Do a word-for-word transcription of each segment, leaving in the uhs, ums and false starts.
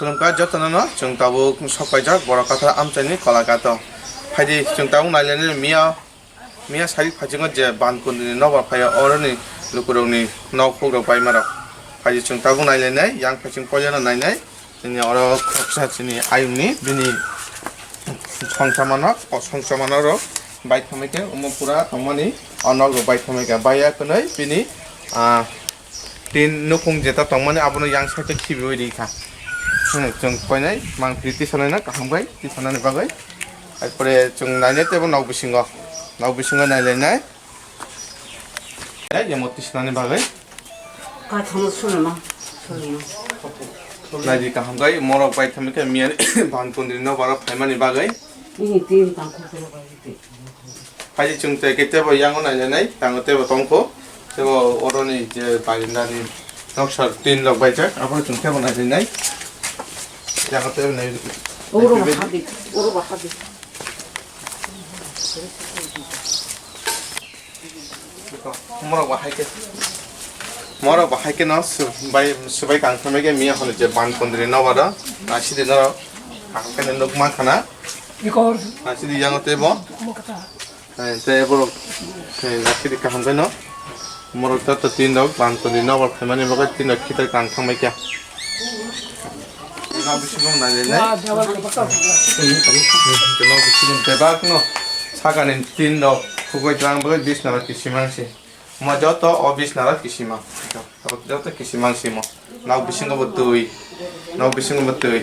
Khulumkha jotono no, chwng tabuk sok paijak Borok Kathar Amchaini Kolakato. Phaidi chwng tabuk nailainai miya, miya sari phaijak je ban kundini nobar phaiya oroni lukurokni nok hukrok baimarok. Phaidi chwng tabuk nailainai, yang phaijak poilano nainai. Chini oro khoroksa chini ayungni bini songchamanok, o songchamanok rok bai thangbai khe omo pura tongmani o nok rok bai thangbai kha. Baiya kwnwi bini, ah, tin nukhung jeta tongmani abono yang side o khibiwi ri kha. Hmm, chwng koinai mangpili tisanai na kaham bai tisanani bagwi. Arpore chwng nainai teibo nok bisingo, nok bisingo nailainai. Ai, yamo tisanani bagwi. Kaithamo swnama, swnama. Naidi kaham bai, morok bai thami khe miya ni ban kundri no bara phaimani bagwi. Ini tin tang khukuro bai te. Phaidi chwng tei khe tebo yango nai nai, tango tebo tongkho. Tebo oroni je barinda ni noksa tin rok baijak, abo chwng tebo nai nai. Yango tebo nai. Oro bahadi, oro bahadi. Morok bahai khe, morok bahai khe no su-, bai, subai kang thangbai khe miya hwnwi je ban kundri no baro, asidi no kaham khe no nuk ma khana. Asidi yango tei bo. Eh, tei borok, eh, asidi kaham khe no. Morok joto tin rok ban kundri no bar phaimani bagwi tin rok khitai kang thangbai khe. Nok bisingo nailai nai. Nok bisingo bebak no sakani tin rok khugui twlang bagwi bisna rok kisimang si. Mo joto o bisna rok kisimang. Joto kisimang si mo. Nok bisingo bo twi. Nok bisingo bo twi.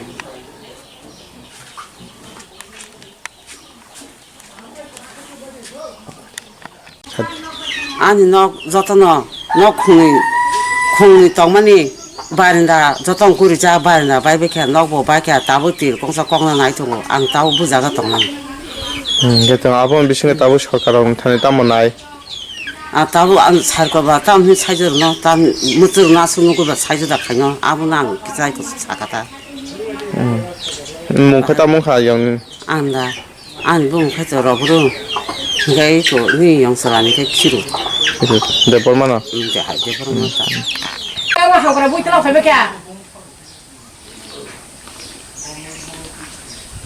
Ani nok jotono nok khungni, khungni tongmani barinda joto wng kuri jak barinda bai bai khe nok bo bai khe tabuk tir kongsa kokno nai tongo ang tabuk bujago tongmani. Hmm, je tong abo bisingo tabuk sorkar rok thani tamo nai. A tabuk ang sarkar ba tam hin saijor no tam mutur no asuk nugui ba saijor da khaino abo no ang kichai ko sakata. Hmm. Mung khe tamo kha yang. Ang da. Ani bumung khe to Robru, hinkhe to ni yong salani khe Khiru. Debbarma no? Hmm, de hai Debbarma ta. Ano hagra bui tla phai kya?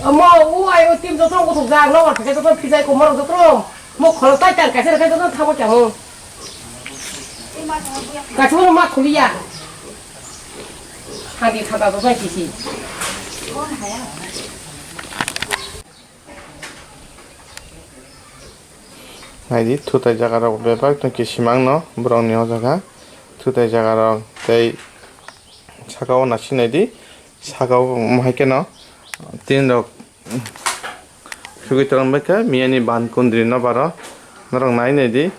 Amo u ai o tim joto ko thok jak no phai joto phijai ko mor joto. Mo kholo tai tar kaisa khe joto thabo kya mo. Kaisa ma khuliya. Hagi thada joto kisi. Naidi, thutai jaga rok bebak no kisimang no borok ni o jaga. Thutai jaga rok tei saka o naising naidi, saka o mohai khe no tin rok sugui tong bai kha miya ni ban kundri no baro norok nai naidi.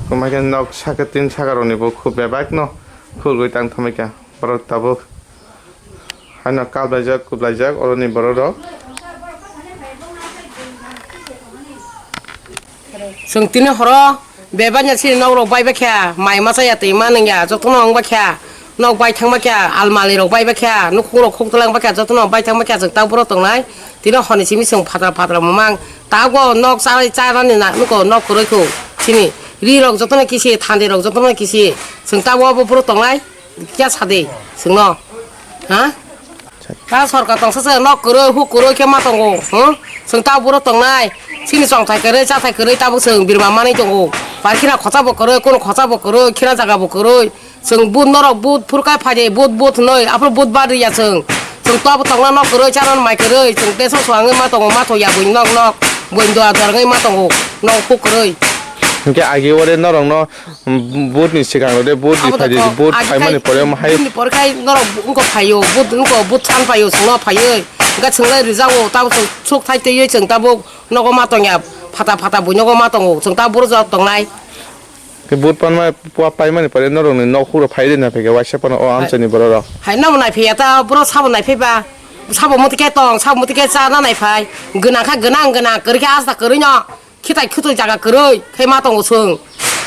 Kwmai khe nok saka tin saka rok ni bo khub bebak no khulgui tang thangbai kha borok tabuk. Haino kablaijak, kublaijak, oroni borok rok. Chwng tini horo bebanya chini nok rok bai bakha, mai masa ya twi ma nang ya, jotono wng bakha, nok bai thang bakha, almali rok bai bakha, nukhung rok khuk tlang bakha, jotono bai thang bakha, chwng ta buro tongnai. Tini honi simi chwng phatra phatra mamang, ta go nok cha, cha nani na, nuko nok kwrwi kho, chini ri rok jotono kisi, thandi rok jotono kisi, chwng ta bo buro tongnai. Kya sade, chwngno? Ha? Ta sorkar tongsa se nok kwrwi, huk kwrwi khe ma tongo, hmm? Chwng ta buro tongnai, chini chongthai kwrwi, chathai kwrwi, tabuk chwng birma manwi tongo. Pai khina khocha bo kwrwi, kono khocha bo kwrwi, khina jaga bo kwrwi. Chwng but norok but phurkai phaidi, but, but hwnwi, aphuru but bar ya chwng. Chwng ta bo tongna nok kwrwi, chana mai kwrwi, chwng teso swangwi ma tongo, ma thok ya buini nok nok, buini dua dua wngwi ma tongo, nok huk kwrwi. Hinkhe agi ore norokno Vote ni swkang rode, vote ri phaidi, vote phaimani pore omo hai. Vote ni pore khai norok wngkha phaio, vote wngkha, vote san phaio, chwngno phaiwi. Wngkha chwngno rijago, tabo chwng suk thai twiwi chwng tabuk nogo ma tongya, phata phata bui nogo ma tongo, chwng tabuk boro jora tongnai. Khe vote panma, paimani pore norokni nok huro phai rina phaikha waisa phano o amchaini bororok. Hai namo naiphaiya ta, boro sabo naiphaiba, sabo muti khe tong, sabo muti khe cha na naiphai, gwnang kha gwnang, gwnang kwrwi khe asta kwrwino. Khitai khutui jaga kwrwi khe ma tongo chwng.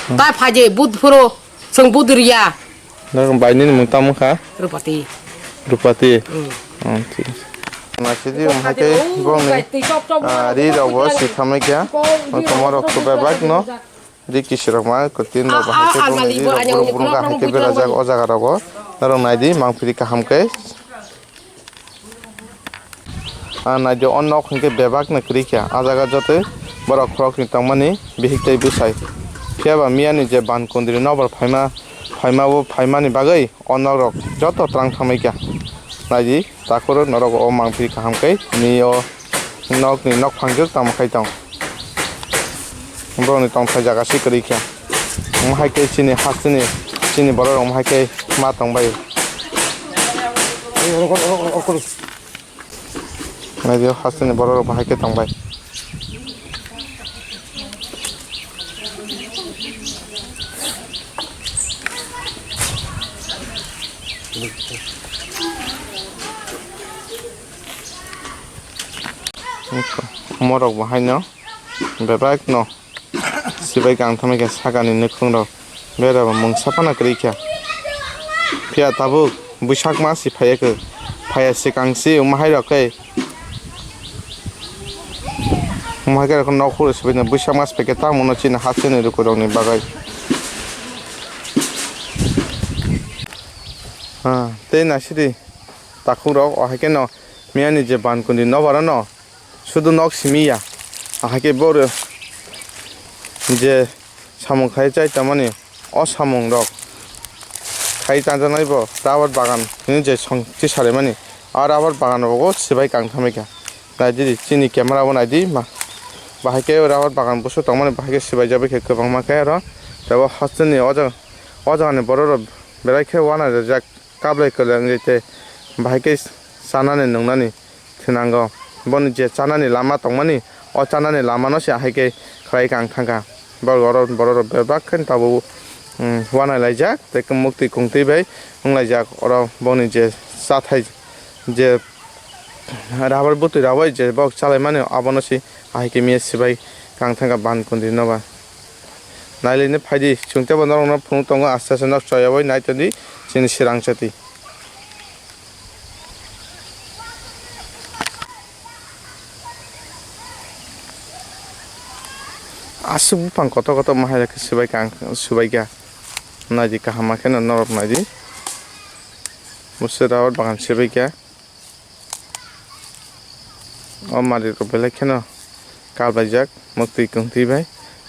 Hmm. Tai phaidi but phuru chwng but riya. Nang bai nini mung tamo kha? Rupati. Rupati. Hmm. Oh, thik. Nasidi umhai tei bongni, ah, ri rok bo si thamai kha. Tomorok khe bebak no ri kisi rok ma kutin rok bahai khe bongni ri rok buru buru kaham khe berajak o jaga rogo. Norok naidi mangpili kaham khe. Ah, naidi o nok hinkhe bebak no kwrwi kha. Ah jaga jotoi borok khoroknwi tongmani bihik tei bwsai. Phiya ba miyani je ban kundri nobar phaima, phaima o phaimani bagwi o nok rok joto twlang thangwi kha. Naidi takhoro norok o mangpili kaham khe ni o nokni nok phangjak tamo khai tong. Borokni tongthai jaga se kwrwi kha. Omo hai khe chini hasteni, chini borok rok omo hai khe ma tong bai. Naidi o hasteni borok rok bo hai khe tong bai. Morok bo haino bebak no sibai kang thangwi khe sakani nukhung rok bera bo mungsa phano kwrwi kha. Phiya tabuk bwsak ma si phaiya khe, phaiya swkang si omo hai rok khe. Omo hai khe nok phuru sibini bwsak mas phaikhe tamo no chini hasteni lukurokni bagwi. Ha, tei naisidi takhukrok o hai kheno miyani je bankundi nobar ano sudu nok simi ya. Ahai khe bo je samung khai chai tongmani, o samung rok khai tanjaknai bo rubber bagan hwnwi je song tisalaimani, a rubber bagan rogo sibai kang thamwi kha. Naidi chini camera o naidi ma, bahai khe rubber bagan busu tongmani, bahai khe sibai jagwi khe kwbangma khe oro tei o hostel ni o jaga, o jaga ni borok rok belai khe uanajak. Kablai kwlwng tei bahai khe chanani nwngnani thinango. Boni je chanani lama tongmani, o chanani lamano se ahai khe khlai kha ang thangkha. Borok oro, borok rok bebak khe tabuk, um, uanai laijak tei mukti kungtwi bai wng laijak. Oro boni je chathai je rubber bwtwi rawai je bok chalaimani, abono se ahai khe miya sibai kha ang thangkha ban kundi no ba. Nailini phaidi, chwng teibo norokno phunuk tongo, aste aste nok choyaui nai tongdi chini swrang chati. Aswk buphang kotor kotor ma hai khe swbai kha ang, swbai kha. Naidi kaham ma kheno norok naidi. Bwswk rubber bagan swbai kha. O malik rok belai kheno kaplaijak, muktwi kwngtwi bai.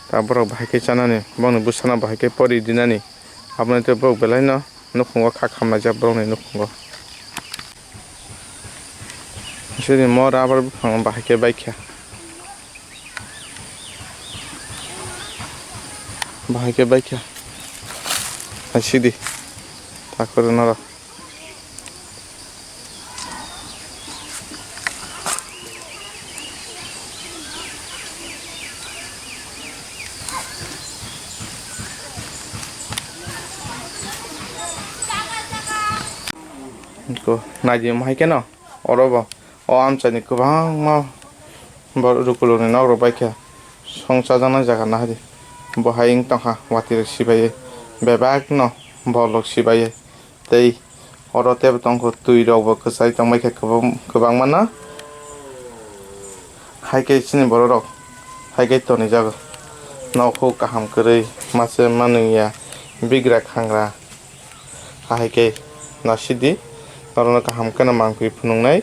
Ta borok bahai khe chanani, bongni bwsano bahai khe pori dinani. Aboni tei borok belai no nukhungo kha khamlaijak borokni nukhungo. Sini mo rubber buphango bahai khe baikha. Bahai khe baikha. Hai sidi. Takhoro norok. Ko naidi omo hai kheno oro bo o amchaini kwbangma borok rukulukni nok rok bai khe song chajaknai jaga nahadi. Bo hai wng tongkha watwi rok sibaiwi bebak no borok sibaiwi. Tei oro tebo tongkho, twi rok bo kwchai tongbaikha kwbang-, kwbangma no. Hai khe chini borok rok hai khe tonijago. Nokhuk kaham kwrwi, masa manwi ya, bigra khangra. Ahai khe nasidi, norokno kaham kheno mangphi phunuknai.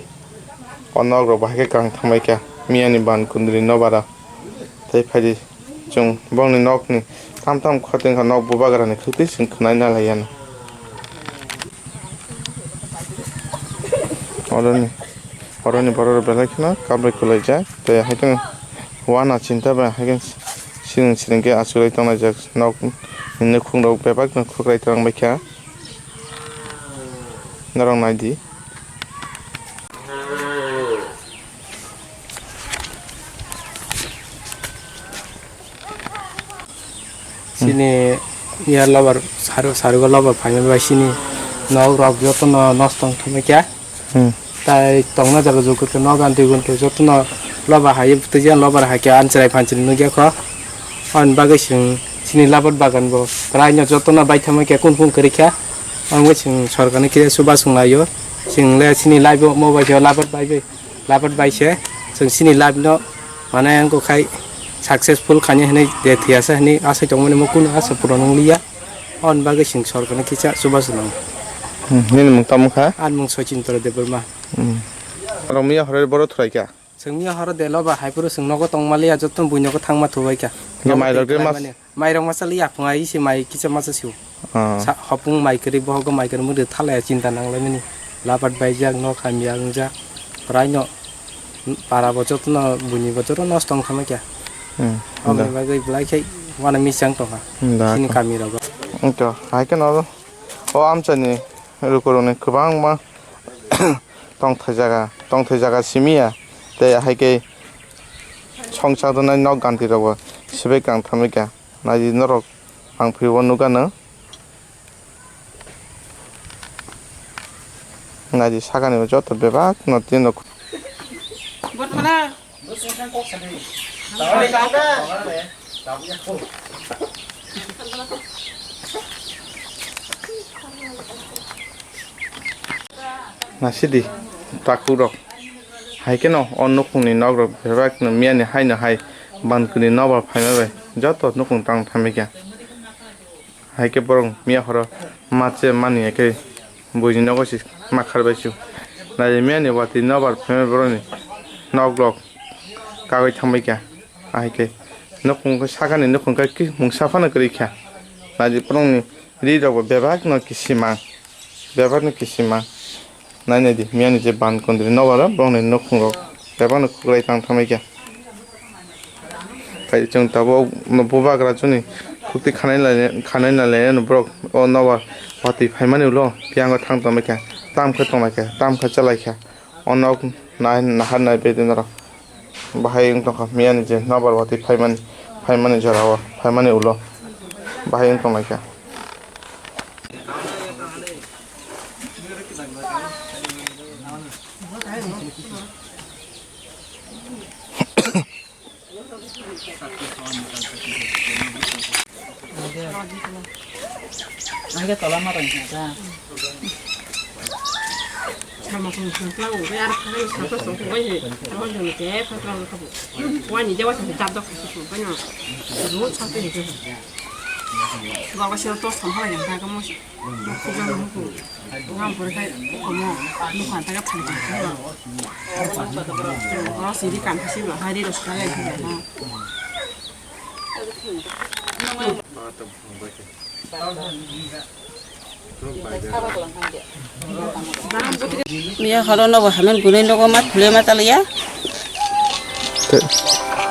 O nok rok bo hai khe kang thangbaikha, miyani ban kundri nobara. Tei phaidi. Chwng bongni nokni tam tam khoto wngkha, nok bubagrani khwtwi chwng khwnai na lai yano. Oroni, oroni borok rok belai kheno kabrwi kwlaijak, tei haikhe uana chinta bai haikhe siring siring khe achugwi tonglaijak, nokni nukhung rok bebak no khukrai twlang baikha. Norok naidi. Chini ya lobar saru, sarugo lobar phaima bai chini nok rok jotono nosto wng thangma khe. Hmm. Tai tongna jaga jukuto nogan twi gunto jotono lobar hai twi jan lobar hai khe anchrai phanchri nukya kho. Aboni bagwi chwng chini labat bagan bo kwlaino jotono baithangma khe kun kun kwrwi kha. Aboni chwng sorkarni kisa chubachu naio. Chwng le chini live o mobile o labat bai bai. Labat bai se chwng chini life no mane wngkha khai successful khainai hinui de thwiyasa hinui asai tongmani mo kunu asa puron wng liya. Aboni bagwi chwng sorkarni kisa chubachu nango. Hmm, nini mung tamo kha? Ani mung Sachin Debbarma. Hmm. Rok miya horo boro thwraikha. Chwng miya horo delo ba hai phuru chwng nogo tongmaliya, joto buino khe thangma thubaikha. Hingke mai rok de mas- Mairok masa li yapung ai se mai kisa masa siu. Ah. Sa-, hopung mai kwrwi, bohogo mai kwrwi, mwdwk thalaya chinta nanglaimani. Labat baijak, nok hamya wngjak. Praino para bochorno, buini bochorno nosto wng thangma kya. Hmm, Aboni da. Bagwi belai khai uanw misang tongkha. Hmm, da, Chini ka. Kami rogo. Wngkha, hai kheno o amchaini lukurokni kwbangma tongthai jaga, tongthai jaga simiya. Tei hai khe songchaknai nok ganti rokbo sibai kang thamwi kha. Naidi norok ang phiywi o nukgano. Naidi sakani o joto bebak no tino. Nasidi takhuk rok. Hai kheno o nukhungni nok rok bebak no miyani hai no hai ban kwrwi nobar phaima bai joto nukhung tang thamikha. Hai khe borok miya horo mache mani ya khe buini nogo se ma kharbai su. Nai miyani watwi nobar phaima borokni nok rok kagwi thangbai kha. Hai khe nukhung khe sakani nukhung khe ki mungsa phano kwrwi kha. Nai borokni ri rok bo bebak no kisimang, bebak no kisimang. Nai nai di, miyani je ban kondri nobar o, borokni nukhung rok bebak no khuklai tang thamai kha. Kai chwng tabuk no bubagra chwngni khukti khanai lai, khanai lai no borok o nobar watwi phaimani ulo piyango thang tongmai kha, tam khe tonglai kha, tam khe chalai kha. O nok nai nahar nai bedin rok. Bahai wng tongkha miyani je nobar watwi phaimani, phaimani jorao, phaimani ulo bahai wng tonglaikha. Sama song song tlang bai ar kha ni sa to song bai he. Amo jong te pha tlang kha bu. Wani jawa sa jab dok sa song bai no. Ro sa te he. Gwa ba se to song ha yang ta ka mo si. Ku jang mo ku. Ngam pore kai ko mo. Lu khan ta ka phan ta. Ro si di kan si ba ha di ro sa ya. Miya horo nogo hamen gunui nogo ma thule ma taliya. Te-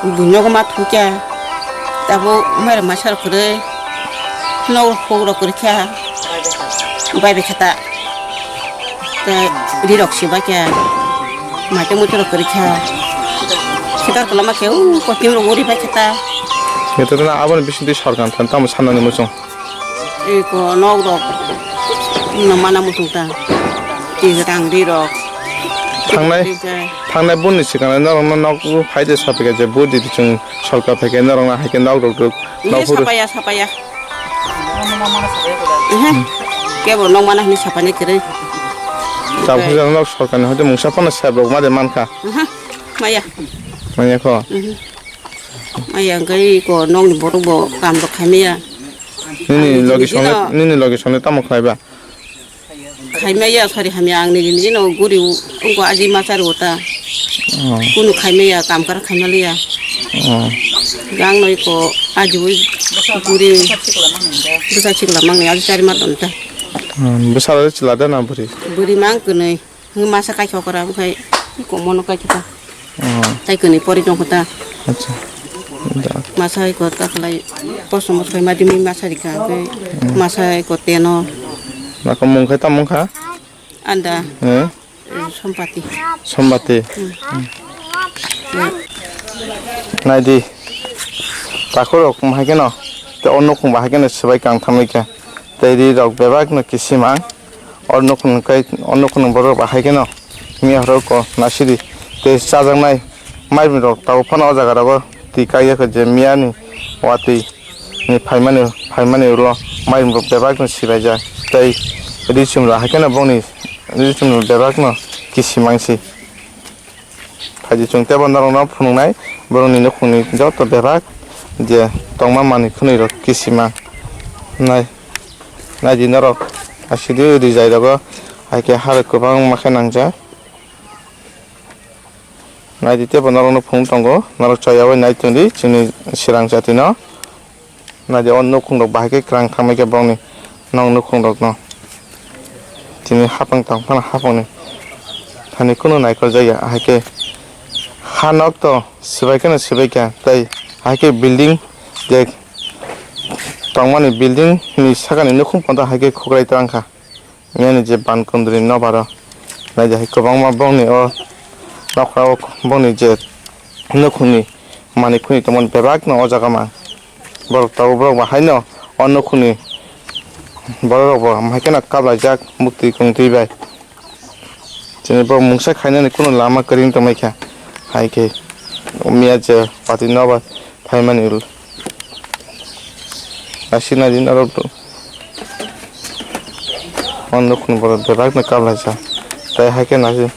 Gunui nogo ma thukya. Tabo mera masar kore. Nogo hogro kore kya. Bai be khata. Te rirok si ba kya. Mate mutu rok kore kya. Khitar koloma kya u kotim rok uri bai khata. Ito na aboni bising twi sorkar than tamo sanani muchung. Eko nok rok no mana mutung ta. Ti rang ri rok. Thangnai, thangnai buni sikana norok no nok phai de sapika je budi chwng sorkar phaikhe norok no haikhe nok rok rok. Ni nok phuru. Sapaya, sapaya. Ehe. Kebo nok mana hini sapani kere. Tabuk jang nok sorkar ni hoite mungsa phano sep rok ma de mankha. Ehe. Maya. Maya kho. Ehe. Maya hwnkhe eko nokni borok bo kam rok khaimaya. Nini logi songni, nini logi songni tamo khlai ba? Khaimaya sari hamya ang nini nini no guri u, ungko aji masa ro ta. Oh. Kunu khaimaya kam kar khaimaliya. Oh. Yang no eko aji ui guri bwsa chikla mangni aji chari ma ton ta. Hmm, bwsa chwla da na bwrwi? Bwrwi mang kwnwi. Hwnwi masa kaisa okra, omo khai komono kaisa ta. Oh. Tai kwnwi pori tongkha ta. Acha. Da. Masa eko ta khlai, kosom kosom ma dimi masa rikha, hwnkhe masa eko teno. Nako mung khai tamo wngkha? Anda. Eh? Eh, Sompati. Sompati. Hmm. Hmm. Naidi. Takhurok bahai kheno. Te o nukhung bahai kheno swbai kang thamwi kha. Tei ri rok bebak no kisimang. O nukhung kai, o nukhung borok bahai kheno. Miya horo ko nasidi. Tei chajaknai. Mai rok tabuk phano o jaga rogo twi kaiya kho je miya ni watwi ni phaimani, phaimani ulo mai rok bebak no sibaijak tei ri chum rok hai kheno bongni ri chum rok bebak no kisimang si. Phaidi chwng teibo norok no phunuknai borok ni nukhung ni joto bebak je tongma manwi khwnwi rok kisimang nai, naidi norok asidi rijai rogo hai khe ha rok kwbangma khe nangjak. Naidi teibo norokno phunuk tongo, norok choyaui nai tongdi chini Sirang jatino. Naidi o nukhungrok bahai khe kwrang thangbai khe borokni nok nukhungrokno. Chini hapang tang phano hapangni thani kunu naikoljakya, ahai khe ha nok to swbai kheno swbai kha, tei ahai khe building je tongmani building ni sakani nukhung pondo hai khe khukrai twlang kha. Nini je ban kundri nobaro naidi hai kwbangma bongni o nokra o bongni je nukhungni manwi khuni tongmani bebak no o jaga ma borok tabuk borok bo haino o nukhungni borok rok bo hai kheno kaplaijak muktwi kungtwi bai. Chini borok mungsa khainani kunu lama kwrwi wng tongmai kha. Hai khe miya je watwi nobar phaimani rw-, naisik naidi norok o nukhungni borok bebak no kaplaijak. Tei hai khe naisik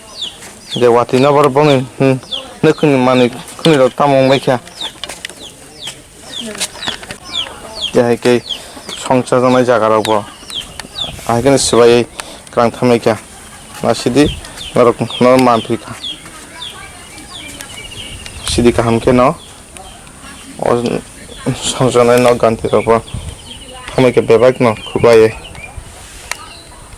je watwi nobar bongni, hmm, nukhungni manwi khunirok tamo wngbai kha. Tei hai khe songchajaknai jaga rok bo hai kheno swbaiwi kwrang thamai kha. Naisidi norok no manphi kha. Sidi kaham khe no o songchajaknai nok ganti rok bo thamai kha bebak no khukbai.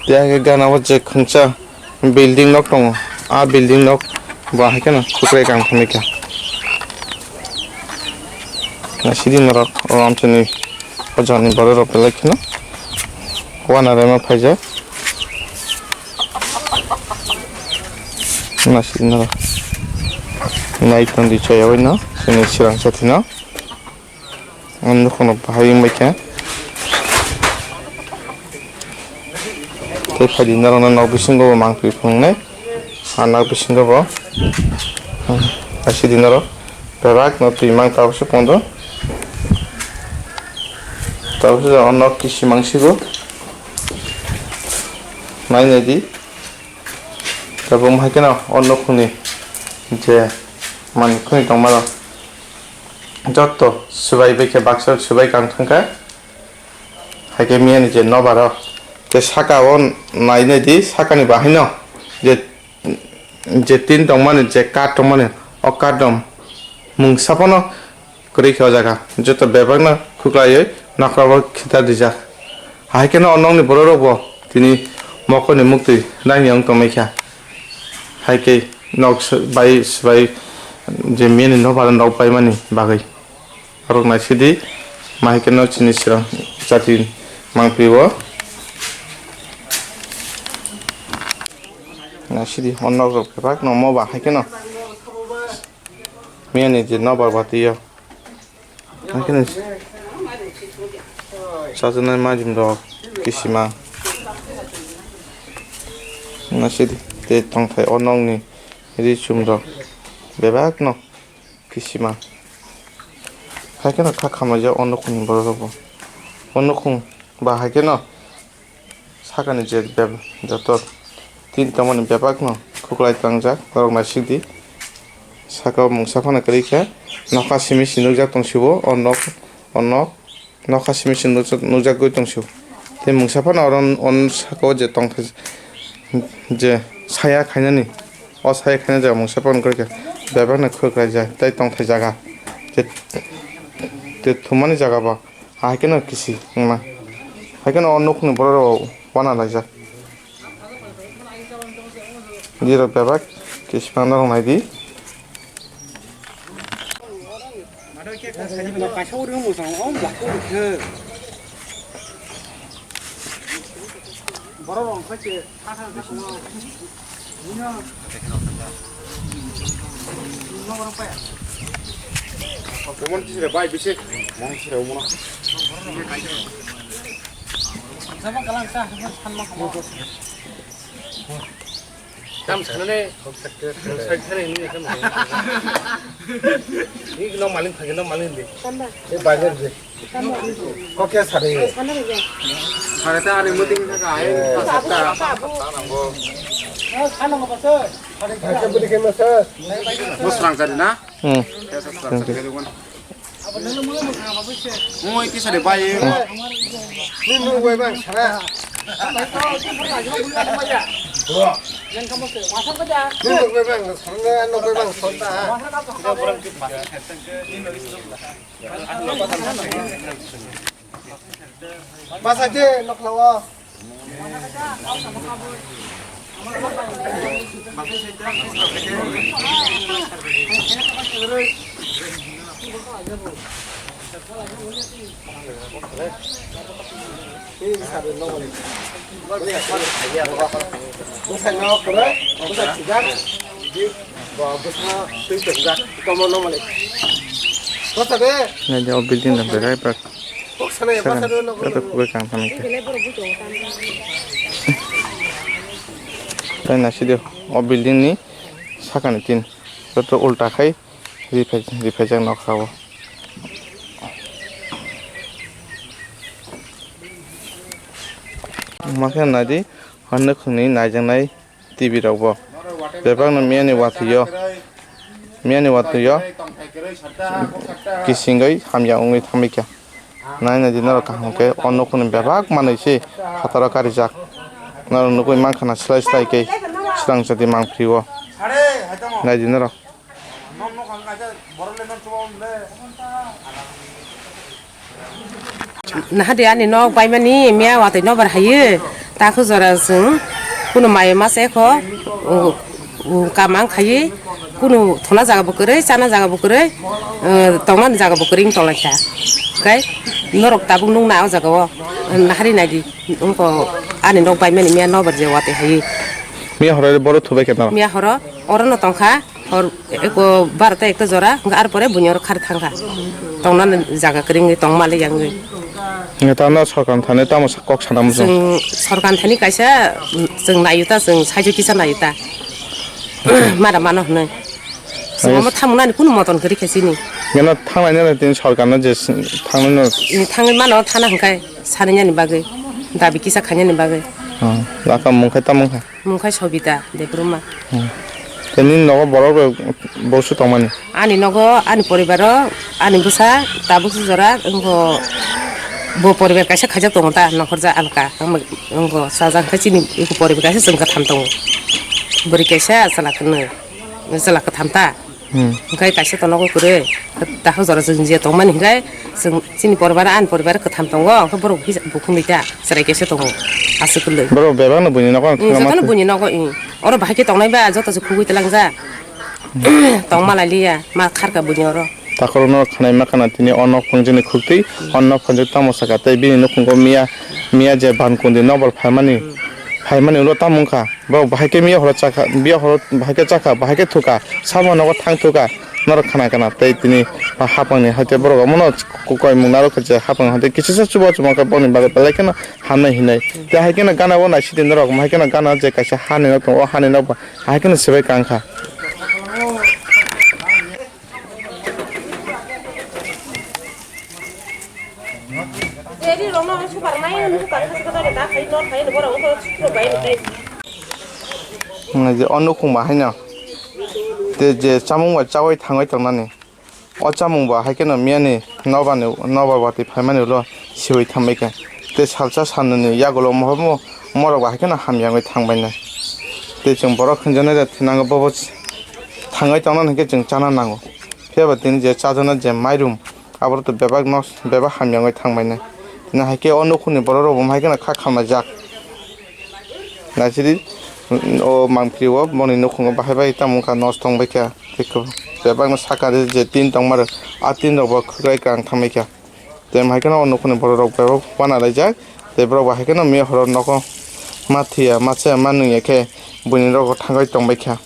Tei hai khe gana o je khungsa building nok tongo, a building nok bo hai kheno khukrai kang thangwi kha. Naisidi norok o amchaini o jagani borok rok belai kheno uanarema phaijak. Naisidi norok nai tongdi choyaui no chini Sirang jatino. O nukhungno bahai wngbai kha. Tei phaidi norokno nok bisingo bo mangpili phunuknai. A nok bisingo bo, hmm, asidi norok bebak no twi mang tabuk se pondo. Tabuk se o nok kisi mangsigo. Nai nai di. Tabuk hai kheno o nukhungni je manwi khuni tongma rok. Jotto swbai bai khe baksa swbai kang thangkha. Hai khe miyani je nobar o, je saka o nai nai di, sakani bahai no je, je tin tongmani, je kath tongmani, o kath rok mungsa phano kwrwi khe o jaga. Joto bebak no khuklaiwi nokra bo khitar rijak. Hai kheno o nokni borok rok bo tini mokol ni muktwi naini wng tongmai kha. Hai khe nok s-, bai swbai je miyani nobar o nok paimani bagwi. Borok naisidi, ma hai kheno chini Sirang jati mangpili o. Naisidi, o nok rok bebak no mo ba hai kheno. Miyani je nobar bati o. Hai kheno chajaknai majim rok kisima. Naisidi, tei tongthai o nokni ri chum rok bebak no. Kisima. Hai kheno kha khamlaijak o nukhungni borok rok bo. O nukhung ba hai kheno sakani je beb-, joto tin tongmani bebak no khuklai tlangjak, norok naisik di. Saka o mungsa phano kwrwi kha. Nokha simi si nukjak tong sio o nok, o nok. Nokha simi se nukjak, nukjagwi tong sio. Tei mungsa phano oro on saka o je tongthai, je saya khainani, o saya khaina jaga mungsa phano kwrwi kha. Bebak no khwk raijak tei tongthai jaga. Je, je thumani jaga bo, ahai kheno kisi wngma. Hai kheno o nukni borok rok wana laijak. Nirok bebak kisima norok nai di. Umon kisire bai bisi. Mong kisire umon. Tam sanane. Sai thane ni tam. Ni no maling phagi no maling di. Tamba. E bai de. Tamba. Kokya sare. Sana ri. Sare ta ani muting ka ai. Eh. Abu, abu. Sana ngo pa sir. Sare ka. Sare ka budi kema sir. Musrang sare na? Hmm. Thank you. Moi kisa de bai. Ni nung bai bang sara. Masa je nok lawa. Nai o building no berai bak. Joto kubai kang thani khe. Tai naisidi o building ni sakani tin joto ulta khai riphai, riphaijak nokha o. Makhe naidi hor nukhungni naijaknai T V rok bo bebakno miyani watwi o, miyani watwi o kisingwi hamya wngwi thangbaikha. Nai naidi norok kaham khe o nukhungni bebak manwi se phataro karijak. Norok nugwi mankha na slai slai khe swrang chati mangphi o. Naidi norok. Naha de ani nok baimani miya watwi nobar hayo. Takhu jora chwng kunu mai masa ekho, o, o, kamang khayi kunu thona jaga bo kwrwi, chana jaga bo kwrwi, o, tongmani jaga bo kwrwi wng tonglaikha. Kai norok tabuk nung na o jaga o, nahari nagi wngkho ani nok baimani miya nobar je watwi hayo. Miya horo boro thubai khe norok? Miya horo orono tongkha. Hor eko barota ekta jora, hwnkhe ar pore buini oro khar thangkha. Tongnani jaga kwrwngwi tongmali yangwi. Hwnkhe tamo sorkar thani tamo sa-, kok sana muchung? Chwng sorkar thani kaisa, chwng naiyota, chwng saijo kisa naiyota. Mara mano hwnwi. Chwng omo thamunani kunu moton kwrwi khe chini. Gana thangnai nani tini sorkar no je s-, thangnai no. Ni thangwi mano thana hwnkhe sanani bagwi. Dabi kisa khainani bagwi. Hmm. Laka mungkhai tamo wngkha? Mungkhai Sobita Debbarma. Hmm. Tei nini nogo borok rok bosu tongmani? Ani nogo ani poribaro ani bwsa tabuk jora wngkho bo poribar kaisa khaijak tongo ta nokhorjak alka wngkho chajak khe chini eko poribar kaisa chwng kwtham tongo bwrwi kaisa chwla kwnwi chwla kwtham ta. Hmm. Hwnkhe kaisa to nogo kwrwi, tahuk jora chwng je tongmani hwnkhe chwng chini poribar ani poribar kwtham tongo, hwnkhe borok bukhumui ta chwrai kaisa tongo, aswk kwlwi. Borok bebakno buini nogo. Hmm, thangma jotono buini nogo, hmm. Oro bahai khe tongnai ba joto se khugui twlangjak. Tongma lai liya, ma kharka buini oro. Takhorokno khanai ma khana tini o nok phungjini khuktwi, o nok phunjak tamo saka tei bini nukhungo miya, miya je bankundi nokbar phaimani, phaimani ulo tamo wngkha. Borok bahai khe miya horo chakha, biya horo bahai khe chakha, bahai khe thukha, samo nogo thang thukha, norok khana kana tei tini hapangni hai tei borok omono kokoi mung narwk kha je hapang hai tei kisisa chuba chuba khe boni bagwi belai kheno hamnai hinwi. Tei hai kheno gana o naisidi norok, hai kheno gana je kaisa hani nok tongo, o hani nok bo hai kheno swbai kang kha. Nai je o nukhung ba haino tei je chamung bai chaui thangwi tongnani. O chamung ba hai kheno miyani nobani, nobar watwi phaimani ulo siwi thambaikha. Tei salsa salnwini yagulo mo-, mo-, morok ba hai kheno hamya wngwi thangbainai. Tei chwng borok hinjaknai da thinango bobo thangwi tongnani hinkhe chwng chana nango. Phiyaba tini je chajaknai je mairum, aborok to bebak nos-, bebak hamya wngwi thangbainai. Tini hai khe o nukhungni borok rok bo hai kheno kha khamlaijak. Naisidi, o mangpili o boni nukhungo bahai bai tamo wngkha nosto wngbaikha. Bebakno saka ri je tin tongma rok, a tin rok bo khwklai kang thangbaikha. Tei hai kheno o nukhungni borok rok bebak uanalaijak. Tei borok bo hai kheno miya horo nogo ma thwiya, ma chaya, ma nungya khe buini nogo thangwi tongbaikha.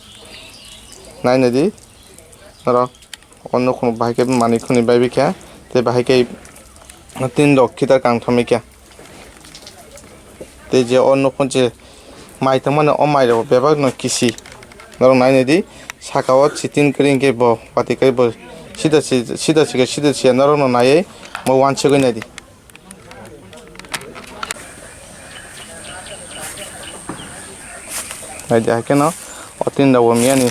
Nai naidi norok. O nukhung bahai khe manwi khwnwi bai bikha, tei bahai khe tin rok khitar kang thangwi kha. Tei je o nukhung je mai tongmani, o mai rok bebak no kisi. Norok nai nai di, saka o chitin kwrwi hwnkhe bo watwi kai bo sida si, sida si khe sida si norok no naiwi bo uansugwi nai di. Naidi, hai kheno o tin rok bo miyani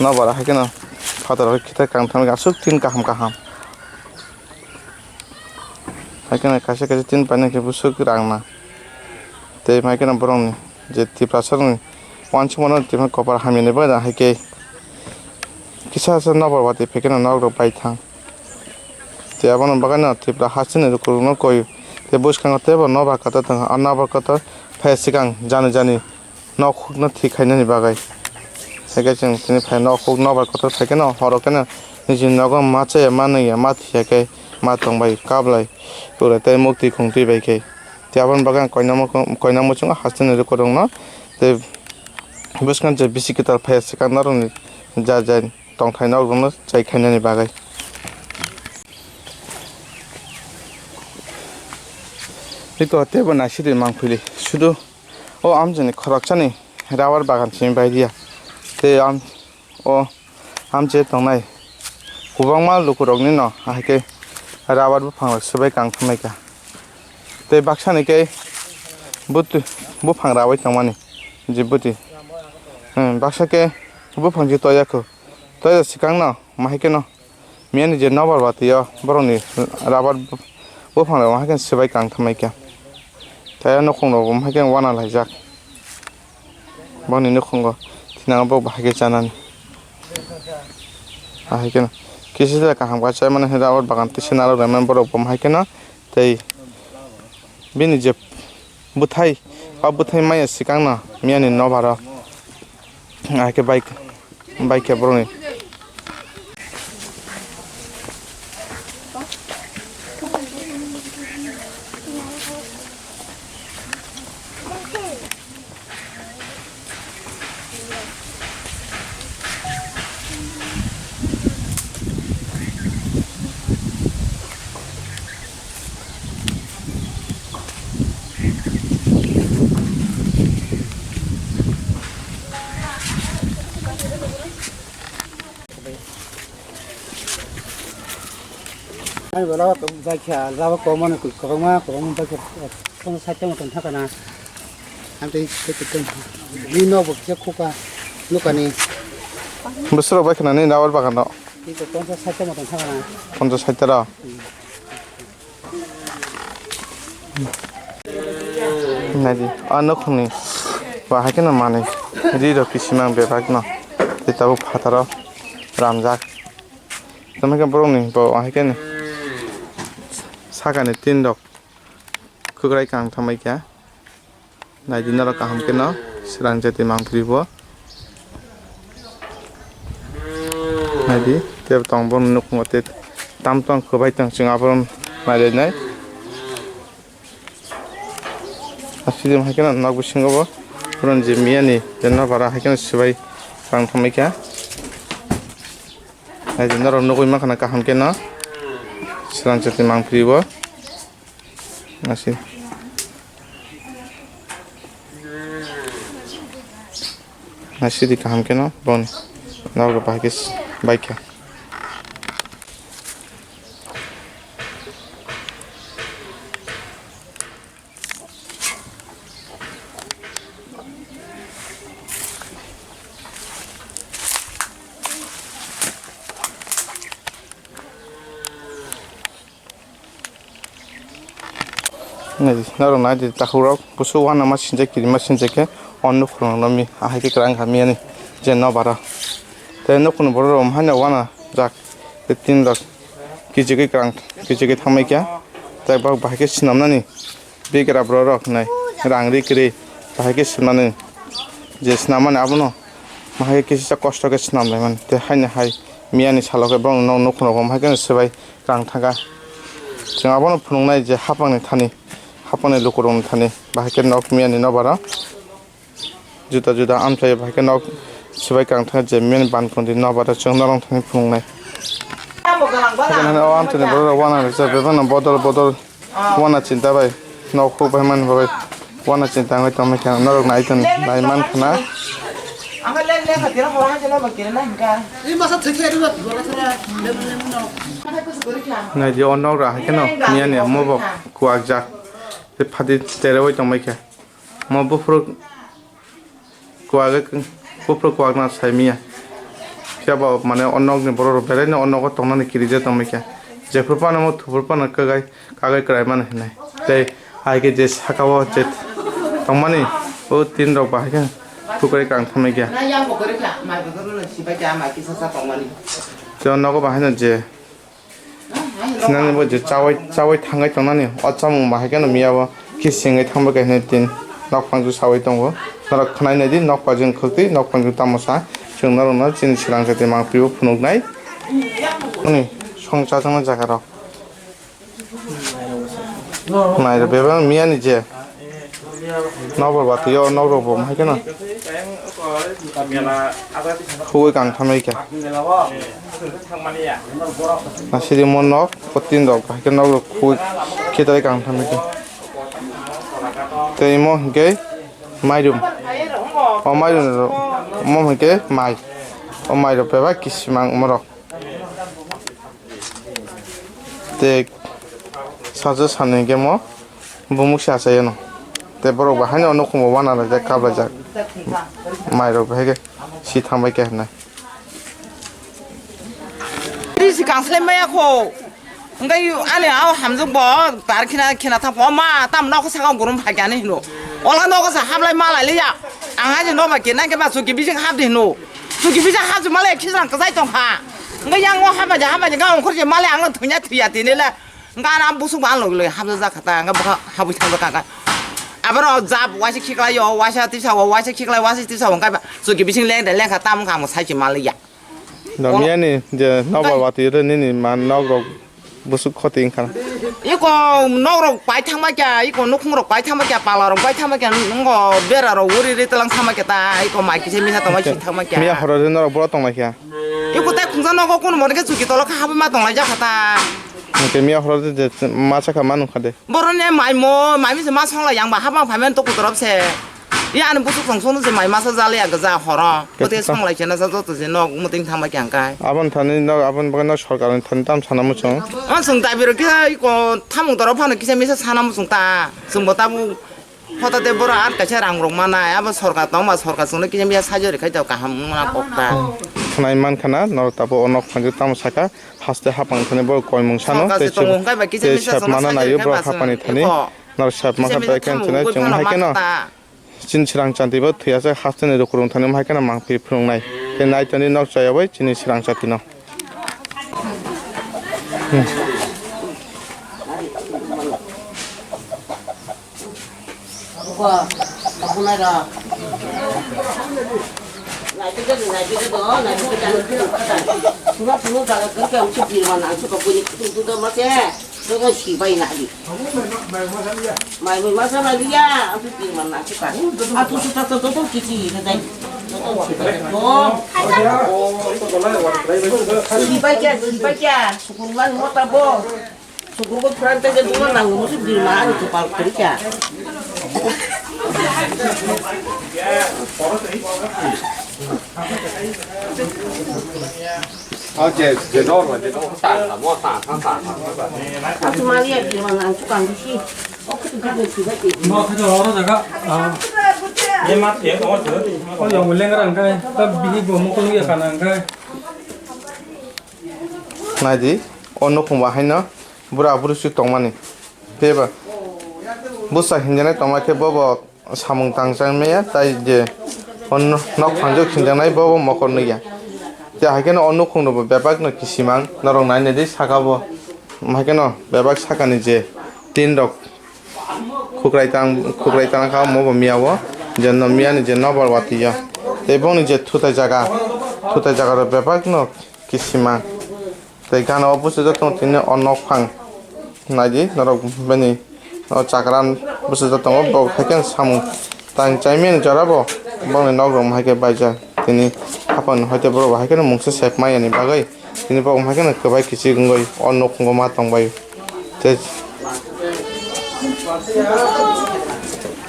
nobar hai kheno phatar rok khitai kang thangwi aswk tin kaham kaham. Hai kheno kaisa kaisa tin painai khe bwswk rang na. Tei hai kheno borokni je Tiprasa rokni Wansukmano tei kopor hamyani bagwi hai khe kisa kisa nobar watwi phai kheno nok rok bai thang. Tei abono bagwino Tripura hasteni lukurokno koi tei bwskango teibo nobar kotor tongo. O nobar kotor phai swkang jani jani nok hukno thik khainani bagwi. Hai khe chwng tini phai nok huk nobar kotor phai kheno horo kheno nijini nogo ma chaya ma nungya ma thwiya khe ma tongbai kablai pura tei mukti khungtwi bai khe. Tei aboni bagwi ang koinangma, koinangma chwng hasteni lukurokno tei bwskango je bisi kwtal phai swkang norokni ja ja tongthai norokno chai khainani bagwi. Iko teibo naisidi mangpili sudu o amchini khoroksani rubber bagan simi bai dia. Tei am o amche tongnai kwbangma lukurokni no ahai khe rubber buphang rok swbai kang thangnaikha. Tei baksani khe buti buphang raui tongmani je buti, hmm, baksa khe buphang je toya kho. Toya swkang no mahai kheno miyani je nobar batio borokni rubber buphang rok mahai kheno swbai kang thangnaikha. Tei o nukhung rok bo mahai kheno wana laijak. Boni nukhungo thinango bo bahai khe chanani. Ahai kheno kisa kaham khe chaimani hwnwi rubber bagan tisa narwk rwmani borok bo hai kheno tei bini je bwthai, o bwthai maya swkangno miyani nobaro ahai khe bike, bike khe borokni. Ani bola o tok jakha, labo kwbangma ni kwbangma, kwbangma jakha, tong side tong tong thaka na. Ang tei tei tei tei. Ni no bo kisa khuka, nukani. Bwswrok bai khna ni rubber bagan no. Ni to tong side tong tong thaka na. Ponchash sait tara. Naidi, a nukhungni bahai kheno manwi ri rok kisimang bebak no tei tabuk phataro ramjak. Tamo khe borokni bo ahai kheno sakani tin rok kwkrai kang thamai kha. Naidi norok kaham kheno swrang jati mangpili bo. Naidi tei tong bo nukhungo tei tam tong kwbai tong chwng abo naidi nai. Aswk hai kheno nok bisingo bo puron je miyani je nobara hai kheno swbai tang thangbai kha. Naidi norok nugwi mankha na kaham kheno swrang jati mangpili bo. Nasi. Nasi di kaham kheno boni. Nalgo bahai khe baikha. Nai di, norok nai di, takhuk rok, busu uanama sinjak, kirima sinjak khe, o nukhung rok no mi, ahai khe kwrang kha miyani, je nobara. Tei nukhung ni borok rok haino uanajak, tei tin rok kichigwi kwrang, kichigwi thangbai kha, tei borok bahai khe swnamnani, bigra borok rok hinwi rang ri kwrwi, bahai khe swnamnani, je swnam mani abono, bahai khe kisa kosto khe swnam lai mani, tei haino hai miyani salo khe borok no nukhung rok bo bahai khe swbai. Kwrang thangkha. Chwng abono phunuknai je haphangni thani, haphangni lukurokni thani, bahai khe nok miyani nobaro juda juda amchai, bahai khe nok swbai kwrang thangkha je miyani banphundi nobaro chwng norok thani phunuknai. Haikhe nini o amchaini borok rok uana rwkjak, bebakno bodol bodol uana chinta bai. Nok huk bai man bai. Uana chinta wngwi tongmani khe norok nai tong, nai man khna. Nai di o nok rok hai kheno miyani mobok kuwakjak. Tei phati tere oi tongbai khe. Mo buphuru kuwagwi, buphuru kuwakna sai miya. Phiya ba mane o nokni borok rok belai no o nogo tongnani kirijak tongbai khe. Jephuru phano mo thuphuru phano kwgai. Kagwi kwrai mano hinwi. Tei hai khe je saka o je tongmani o tin rok bahai khe Khukrai kang thamai kha. Na yang bo kwrwi kha, mai bo kwrwi no sibai kha, mai kisa sa tongmani. Tei o nogo bahai no je. Sinani bo je chawai, chawai thangai tongnani, o chamung bahai kheno miya bo khe singwi thangbai kha hinwi tin nok phang chu sawi tongo. Norok khwnai nai di, nok phang jwng khwtwi, nok phang jwng tamo sa. Chwng norok no chini swrang jati mang pibo phunuk nai. Ani song cha tongna jaga rok. Nai rw bebak miya ni je. Nokbar bati o nok rok bo hai kheno. Khugui kang thamai kha. Na sidi mo nok, o tin rok hai kheno nok rok khugui khitai kang thamai kha. Tei mo hinkhe mairum. O mairum rok, mo hinkhe mai. O mai rok bebak kisimang morok. Tei sajo sani hwnkhe mo bumuk se achaiyano. Tei borok bo haino nukhung bo uanalaijak, kaplaijak. Mai rok bahai khe si thangbai khe hinwi. Ri si kangslai maya kho. Hwnkhe ani ao hamjwk bo tar khina, khina thang pho, "Ma, tamo nokho saka gurum phai kha," hinwi hino. Ola nokho sa hablai malai liya. Ang ani nokbar khe nang khe ba chuki bising hap di hino. Chuki bising hap juma le khijang kwchai tong kha. Hwnkhe yang o hap bai ja, hap bai ja, ga ongkhor je male ang thwiya thwiya tini le. Hwnkhe ani busuk bo ang logi logi hapjak jak kha ta, hwnkhe bokha habwi thang jak kha. Aboro jab waisa khiklai yo, waisa tisa o, waisa khiklai, waisa tisa o, hwnkhe ba chuki bising leng de leng kha, tamo wngkha ang bo sai se maliya. Damyani je nokbar watwi rw nini ma nok rok busuk khoti wngkha. Iko nok rok pai thangma kya, iko nukhung rok pai thangma kya, pala rok pai thangma kya, nungo bera rok uri ri tlang thangma kya ta, iko mai kisa misa tongma si thangma kya. Miya horo rw norok boro tong lai kha. Iko tai khungsa nogo kono mori khe chuki tolo kha habwi ma tong lai jak kha ta. Hwnkhe miya horo rw je ma cha kha ma nung kha de. Boroni maimo, maimi se ma songla yang ba habang phaimani to kutorop se. Ya ani busuk song song se mai masa jale ya gaja horo. Bote song lai chena sa joto je nok muting thangma kyang kai. Abon thani nok, abon bagan nok sorkar ni thani tam sana muchung. On song dabi ro kisa iko thamung toro phano kisa misa sana muchung ta. Sung bo tabu hota te boro ar kaisa rang rok mana. Abo sorkar tong ma sorkar sung kisa misa sajori khai ta kaham mana kok ta. Khnai man khana norok tabo o nok phanjak tamo saka. Haste hapang thani bo koimung sano tei sep mana naio bro hapani thani. Naro sep ma kha bai khe chini chwng hai kheno chini srang chanti bo thwiya se haste ni rukurung thani hai kheno mangphi phunuknai. Tei nai toni nok chaya bai chini srang chati no. Abo, abo nai ra. Nai pide do, nai pide do, nai pide do, nai pide do. Sura sura jaga kerja ucap di mana, ucap apa ni, itu tu dah masih. Itu kan si bayi nak di. Mai mai masa lagi ya, aku di mana, aku kan. Aku suka tu tu tu kiki, kata. Tu tu si bayi tu. Si bayi ya, si bayi ya. Sukurman mota bo. Sukurgo pran tege duna nango musu birma ani tu pal kerja. Oh, je, je dor, je dor, ta, ta, mo ta, ta, ta, ta. Aku mali ya birma nang tukang bisi. Oke, tukang bisi bati. Mo khajo oro jaga. Ah. Ye mat ye ko jo. Oh, yang lengrang kai. Ta bini bo mo ko ya kanang kai. Naidi, o nukhung bahaino bura buri swi tongmani. Phiba bwsa hinjanai tongma khe bobo samung tangchang maya, tai je o nok phanjak hinjanai bobo mokol nukya. Tei hai kheno o nukhungno bo bebakno kisimang norok nainai di saka bo. Hai kheno bebak sakani je tin rok khukrai tang, khukrai tang kha omo bo miya o, je no miya ni je nokbar watwi ya. Tei bongni je thutai jaga, thutai jaga rok bebak no kisimang. Tei gana o bwsajak tongo tini o nok phang. Naidi norok bini o chakran bwsajak tongo, bo hai khe samung tang chaimani jora bo bongni nok rok hai khe baijak. Tini haphang hai khe borok bo hai khe mungsa sep maya ni bagwi. Tini bo wngkha khe kwbai kichik wngwi o nukhungo ma tongbai. Tei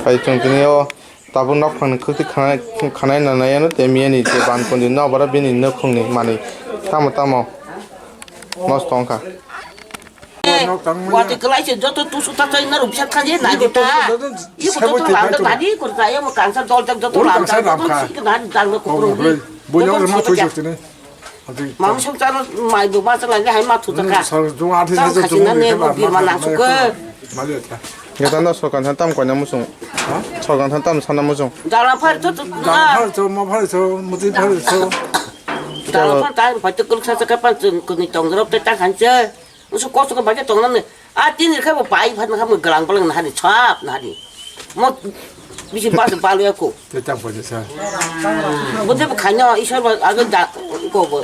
pai chwng tini o tabuk nok phangni khukti khanai, khanai nanai ano tei miyani je bankondi nokbar o bini nukhungni manwi tamo tamo nosto wngkha. Watwi kwlai se joto tusu tatai na rupsa khaje na jeta. Iko joto lamda dadi kurta emo kansa dol jak joto lamda joto sik na dang na kukurung di. Bunyang rema thoi sik tini. Mang song chano mai bo ma chang lai hai ma thu chaka. Chang khasi na ne bo birma nang suka. Mali ta. Gata no sorkar than tam koina muchung. Ha? Sorkar than tam sana muchung. Dala phar to to. Dala phar to, ma phar to, muti phar to. Dala phar ta phar to kul sa sa ka pan chung kuni tong rop te ta khan che. Usu kosto ka ba ke tong na ne. A tin kha ba pai phan kha mo galang balang na ni chap na ni. Mo bisi ba ba lo ya ko. Te tam ko sa. Bo de khanyo isor ba aga da ko bo.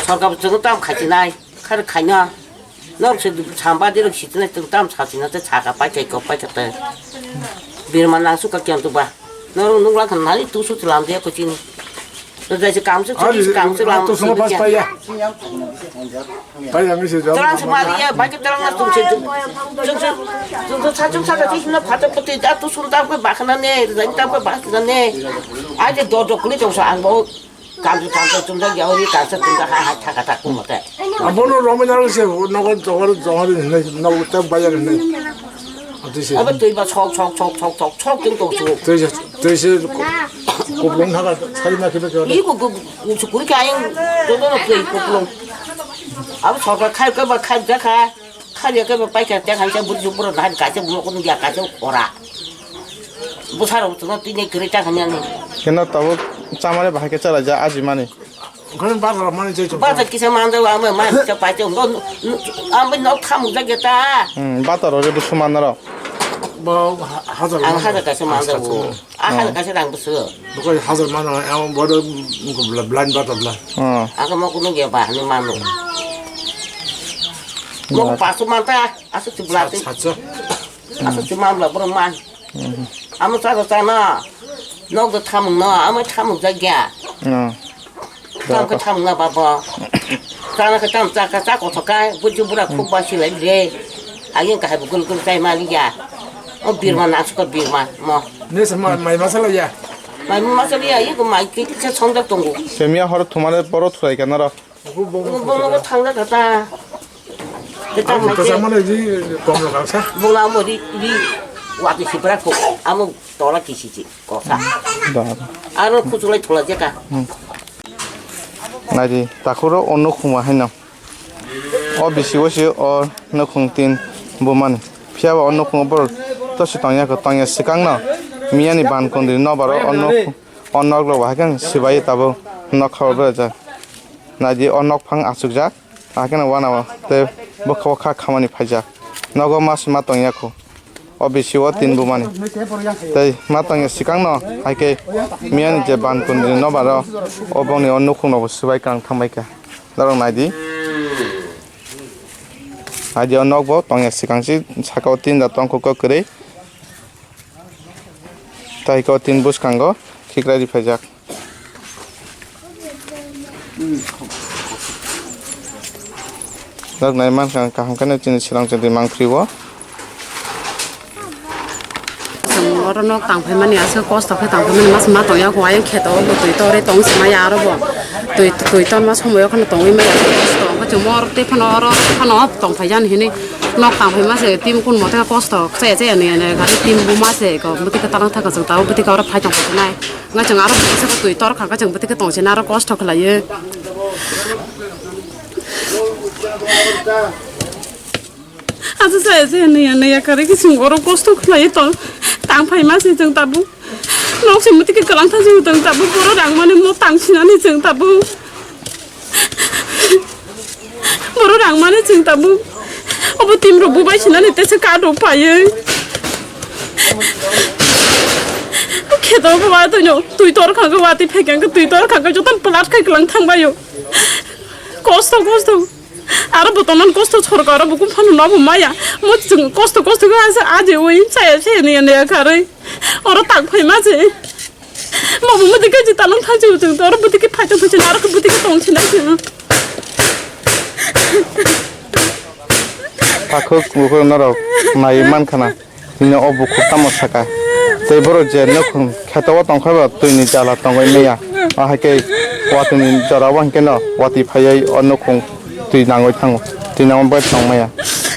Sorkar chung tam khachi nai. Khar khaina. Nok se samba dirok sitina tung tam sachina te chaka pai kai kok pai kate. Birma nang suka kiam tu ba. Norok nukla khan nali tu su tulam dia ko chini. To dai se kam su chini kam su lam. Tu suma pas pai ya. Pai ya mi se jam. Terang semari ya, baca terang na tung se tung. Tung se tung se sachung saka ti na phata pati da tu sun tam ko bakhana ne, dai tam ko bakhana ne. Aje do do kuli tong sa ang bo. Kanju kanju chumjak yauri kansa chumjak ha ha thaka thak kum mate. Abono romai nang se nogo jogor jogor hinai nogo ta bayar hinai. Ati se. Abo twi ba sok sok sok sok sok sok tung tung su. Twi se twi se kuplung thaka sai na khibe khibe. Ni ku ku ku su kuri ka yang to to twi kuplung. Abo sok ka khai ka ba khai ja kha. Khali ke bai paikha te khan se buri buro na kha se mo kun ya kha se ora. Busaro to tini kiri ta khan ya ni. Keno tabuk chamare bahai ke chala ja aji mani. Khon bazar mani je. Bazar kisa manda wa ma ma kisa pai te ngo am no tham ja ge ta. Hmm, bazar ore busu manaro. Bo hajar. Ang hajar kaisa manda wo. Aha kaisa rang busu. Bokoi hajar mano, ang bodo blind bata bla. Hmm. Aka mo kuno ge ba ni mano. Mo pasu manta, asu tu bla tu. Sacha. Asu tu mam la bro man. Amo sa sa na. Nok do tham no, amo tham ja ge. Hmm. Tam ka tham na ba ba. Sana ka tam sa ka sa ko ka, buju bura khub ba silai re. Ayeng ka hai bukul kul tai ma liya. O birma na suka birma mo. Ne sama mai masala ya. Mai masala ya, yego mai ki ki sa sonda tongo. Semia hor thumare boro thurai ka naro. Bo bo bo thangda ka ta. Kita mai. Sama le ji kom la sa. Bola mo ri ri. Wati sipra ko. Amo tola kisi ji. Kosa. Da. Aro kuchulai thula jeka. Naidi, takhuro o nukhung wa haino. O bisi o si o nukhung tin bumani. Phiya ba o nukhung borok tosi tongya ko tongya swkang no. Miyani ban kondri no baro o nok o nok lo wa haikhe sibai tabuk nok khao berajak. Naidi o nok phang achukjak. Hakhe no wana o tei bwkha o kha khamani phaijak. Nogo ma se ma tongya kho. O bisi o tin bumani. Tei ma tongya swkang no haikhe miyani je ban kundri no baro o bongni o nukhung no bo swbai kang thangbai kha. Norok naidi. Naidi o nok bo tongya swkang si saka o tin da tong kho kwrwi. Tei khe o tin bwskango khiklai ri phaijak. Nok nai mankha kaham khe no chini swrang chwng twi mang phri o. Chwng oro nok tang phaimani aswk kosto khe tang phaimani mas ma tongya kho ayang kheto bo twi torwi tong sima ya aro bo twi twi torma somoyo kheno tongwi maya kosto khe chwng oro tei phano oro phano tong phaijani hinwi nok tang phaima se timo kun mote kosto chaya chaya ni ani gari team buma se ko bwtwi khe talangthang kha chwng tabuk bwtwi khe oro phai tong phainai. Wngkha chwng aro kisa khe twi tor kha khe chwng bwtwi khe tong sini aro kosto khlaiwi. Asa chaya chaya naiya naiya kwrwi khe chwng oro kosto khlaiwi tong tang phaima se chwng tabuk. Nok se bwtwi khe kwlangthang chwng tong tabuk borok rang mani mo tang sinani chwng tabuk. Borok rang mani chwng tabuk. Obo team rok bubai sinani tesa card rok paiwi. Kheto bo wa twi no twi tor kha khe watwi phai khe twi tor kha khe joto plat khai kwlang thang baio. Kosto kosto. Aro bo tonan kosto sorkar aro bo phano no bo maya. Mo chwng kosto kosto khe asa aje oi chaya se ni ne kharwi. Oro tak phai ma se. Mabo muti kaji talang thansi uchung toro buti ki phaito phaito naro buti ki tong sinai sino. Takhuk bukhuk norok nai man khana. Tini o bukhuk tamo saka. Tei borok je nokhung kheto o tongkha ba twi ni jala tongwi maya. Ahai khe watwi ni jora o hinkhe no watwi phaiwi o nokhung twi nangwi thango, twi nangma bai tong maya.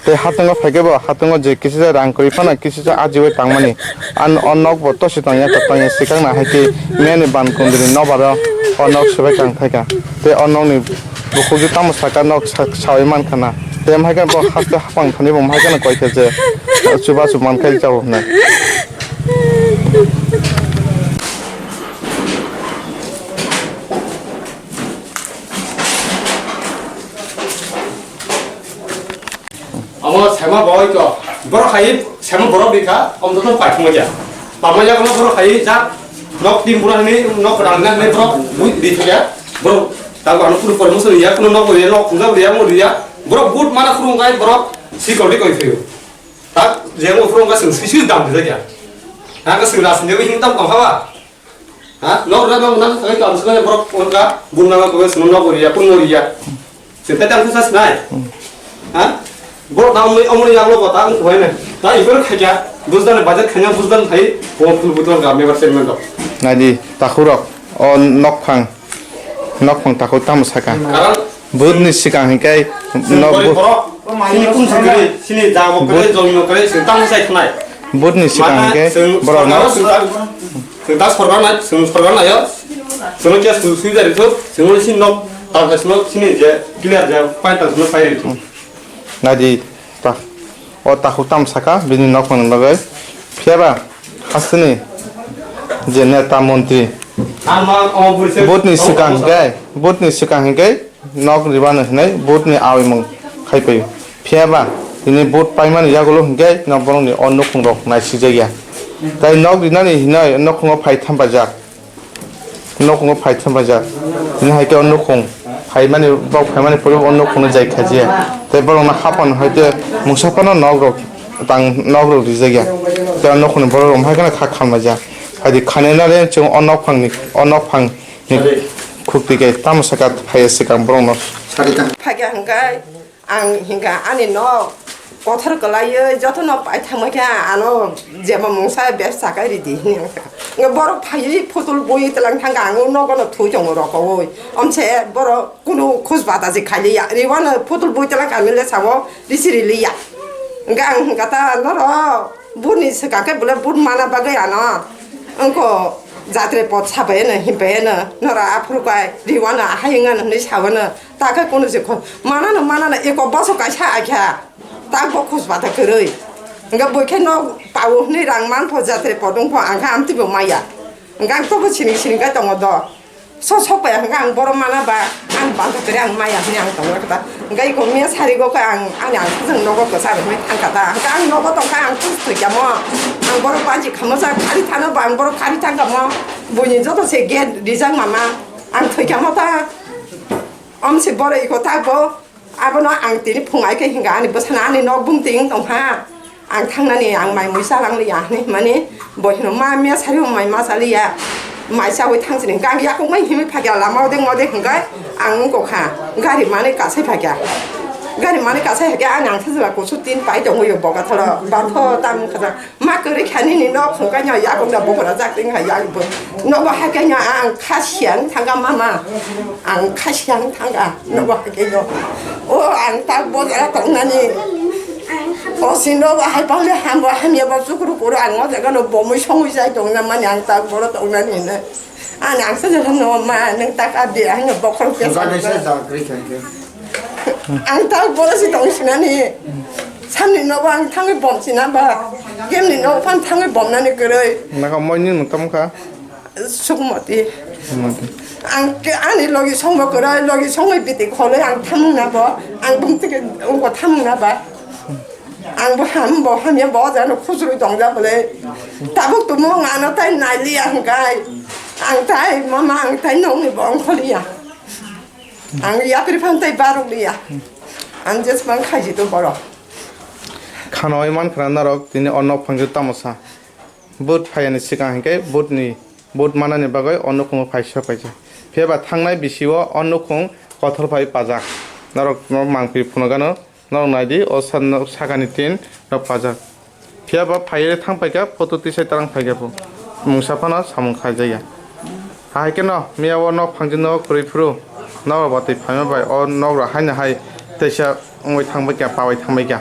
Tei hatungo phaikhe bo hatungo je kisa rang kwrwi phano kisa ajiwi tangmani. An o nok bo tosi tongya, tongya swkang na hai khe miyani ban kundri nobaro o nok swbai kang thaika. Tei o nokni bukhukjwk tamo saka nok sa-, sawi mankha na. Em hai khe bo haste hapang thani bo hai khe koi khe je chuba chuba man khai chao hwnwi. Amo sema boi to. Borok hai sema borok bikha, om to pai thumya. Pamaya kono borok hai jak nok tin pura ni nok rang na ni borok bui di thumya. Borok ta ko anu pura pura musu ya kono nok ya nok khunga ya mo ya. Borok but mana khurung kai borok si kori koi thumya. Tak je mo khurung ka sing si si dam di ya. Ha ka sing ras ni wi hing tam ko ha ba. Ha, nok rwna bang nang thangwi kam swkang borok wngkha, bumnama kok swngno nok riya, kun no riya. Sita tang khusa sinai. Ha? Borok da omoni, omoni yaglo bo ta wng khubai nai. Ta ikor khaikya, bujdan budget khanya bujdan thai, bo phul butong ga member chairman rok. Naidi, takhurok, o nokphang, nokphang takhuk tamo saka. Karon Budni swkang hinkhe nok bori bu- borok, sini kum sini, sini jago kare, jomi no kare, sini tamo sai khnai. Budni swkang hinkhe borok no. Chwng ta sorkar nai, chwng sorkar naio. Chwng khe sui sui jari thuk, chwng sini nok, ta sini je clear je, pai ta sini pai ri thuk. Naidi ta, o takhuk tam saka bini nok phang bagwi. Phiya ba hasteni je neta montri. Ama o burise. Budni swkang hinkhe, budni swkang hinkhe nok ribano hinwi budni awimung khai paio. Phiya ba tini bud paimani yagulo hinkhe no borokni o nukhung rok naisikjakya. Tai nok rinani hinwi nukhungo phai thambajak. Nukhungo phai thambajak. Tini hai khe o nukhung phaimani, bok phaimani pore o nukhungno jai khajia. Tai borokno haphano hai khe mungsa phano nok rok tang nok rok rijakya. Tai o nukhungni borok rok hai kheno kha khamlaijak. Hai di khanenani chwng o nokphangni, o nokphang Ni khukti khe tamo saka phaiya swkang borokno. Phagya hwnkhe ang hwnkha ani nok kothor kwlaiwi jotono paithangma khe ano jeba mungsa bebsa kai ridi hini wngkha. Borok phaiwi photo bui tlang thangkha ang o nogono thui tongo rokoui. Omse borok kunu khus bata se khailiya. Riwano photo bui tlang kha mile sao risi riliya. Hwnkhe ang hwnkha ta norok buni swkang khe bole but mana bagwi ano. Wngkho jatre pot sabaiyano himpaiyano nora aphuru kai riwano ahai wngano hinwi sabono takhe kunu se kho manano manano eko boso kaisa akha tak bo khus bata kwrwi. Hwnkhe bui khe no pawo hinwi rang manpho jatre pot wngpho angkha amtwi bo maya. Hwnkhe ang tobo siring siring kai tongo do. So sok pai hwnkhe ang borok mana ba ang banta kwrwi ang maya hinwi ang tongo khe ta. Hwnkhe eko miya sari go khe ang ani ang sajwk nogo kwchar hinwi thangkha ta. Hwnkhe ang nogo tongkha ang thwi kha mo. Ang borok banchi khamajak khari thano ba ang borok khari thangkha mo. Buini joto se gate rijak mama ang thwi kha mo ta. Om se borok eko ta bo. Abono ang tini phung ai khe hwnkha ani bwsano ani nok bumtwi wng tong kha. Ang thangnani ang mai mui chalang liya hinwi hwnmani bo hino ma miya sari bo mai ma cha liya. Mai chawi thang sini hwnkha ang yakung mai himwi phakya lama ode mode hwnkha ang wngkha gari manwi kasai phakya. Gari manwi kasai hakhe ani ang sajla kusu tin pai tongwi boga thoro bantho tam wngkha. Ma kwrwi kha nini nok phung kanya yakung da bokora jak ting ha yak bo. Nogo hakhe nya ang kha siang thangka mama. Ang kha siang thangka nogo hakhe no. O ang tak bojara tongnani. O si nogo hai pale hambo hamya bo chukru kuru ang o jaga no bomwi songwi jai tongna mani ang tak boro tongnani ne. Ani ang sa jala no ma nang tak abdi ang bokhol ke sa. Ang tak boro si tong sinani. Samni nogo ang thangwi bom sina ba. Gemni nogo phan thangwi bomnani kwrwi. Naga moini no tamo kha? Sukmoti. Sukmoti. Ang ke ani logi songbo kwrwi, logi songwi biti kholwi ang thamung na bo. Ang bumtike ungko thamung na ba. Ang bo ham bo hamya bo jano khujurwi tongja bole. Tabuk tumo ngano tai nailiya hwnkhe. Ang tai mama ang tai nongni bo ongkholiya. Ang yapri phan tai barok liya. Ang jesmang khaiji to borok. Khana oi man khana norok tini o nok phangju tamo sa. Vote phayani swkang hinkhe vote ni, vote manani bagwi o nukhungo phaisa paisa. Phiya ba thangnai bisio o nukhung kothor phai pajak. Norok no mangpili phunukgano. Norok nai di, o sa-, no-, sakani tin rok pajak. Phiya ba phaiwi thang paikha, photo tisai tarang phaikha bo. Mungsa phano samung khaijakya. Hai kheno miya o nok phangju no kwrwi phuru. Nok rok batwi phaima bai o nok rok haino hai teisa wngwi thang baikha, pawi thang baikha.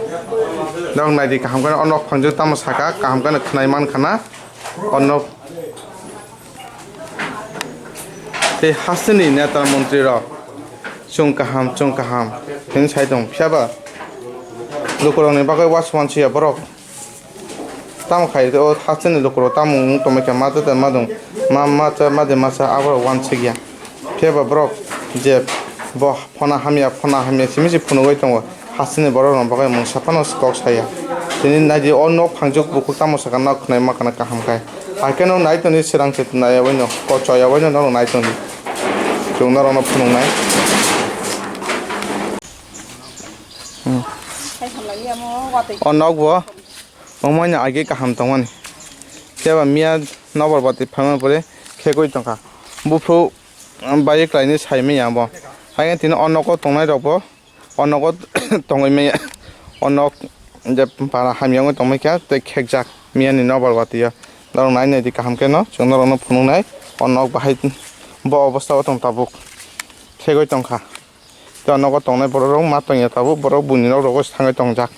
Norok nai di kaham kheno o nok phangju tamo saka, kaham kheno khwnai man khana. O nok Tei hasteni neta montri rok chwng kaham, chwng kaham hwnwi sai tongo. Phiya ba Lukurokni bagwi uansuk uansukya borok. Tamo khai o hasteni lukurok tamo wng tongmai kha, ma tata ma dong, ma, ma cha, ma de ma cha, aborok uansukya. Phiya ba borok je bo phona hamya, phona hamya simi se phunugwi tongo. Hasteni borok rok bagwi mungsa phano kok saya. Tini naidi o nok phangjuk bukhuk tamo saka nok khwnai ma kana kaham khai. Hakhe no nai tongdi swrang se nai yawi no, kochoi yawi no norok nai tongdi. Chwng norok no phunuknai. Hmm. O nok bo omoini age kaham tongmani. Phiya ba miya nokbar bati phaima pore khegwi tongkha. Buphuru, um, bai klaini sai manya bo. Haino tini o nogo tongnai rok bo, o nogo tongwi manya. O nok je para hamya wngwi tongmai kha tei khekjak miyani nokbar bati o. Norok nai naidi kaham khe no, chwng norok no phunuknai. O nok bahai bo obostha o tong tabuk. Khegwi tongkha. Tei o nogo tongnai borok rok ma tongya tabuk, borok buini nok rogo thangwi tongjak.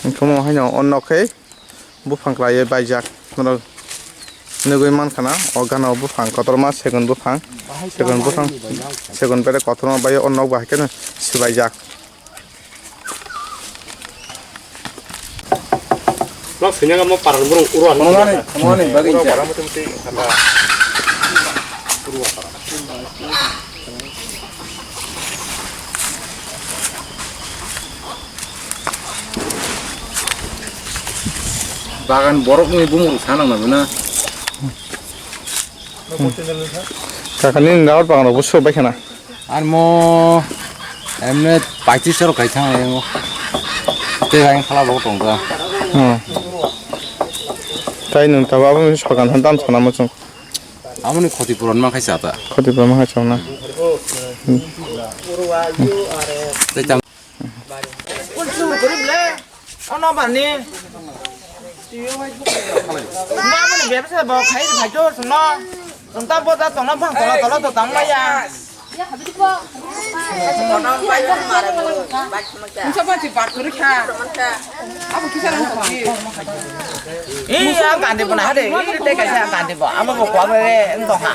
Wngkhe omo haino o nok khe buphang kwlaiwi baijak. Norok nugwi mankha na o gana o buphang kotorma segun buphang, segun buphang, segun bere kotorma bai o nok bai khe swbaijak. Nok sini kamu parang burung uruan. Kono mani, kono mani, bagi uro ja. Parang mutum ti kata uruan parang. Bagan borok ni bumung sanang na bina. Kaka nini nawar bagan rok bo suk bai khana. Ar mo emne paitris rok kai thang ai mo. Te gain khala bo tong ta. Hmm. Tai nung ta ba bo sorkar than tam sana mo chung. Amo ni khoti puron ma khai sa ta. Khoti puron ma khai sa na. Hmm. Te tam. Kultur guri ble, ono bani. Nabani bebsa bo khai khai to sno. Senta bo ta tona bang tola tola to tang maya. Unsa ba ti bat guri kha. Abo kisa rang kha. Iya gande bo na hade, iri te kaisa gande bo. Amo bo kwa be ndo ha.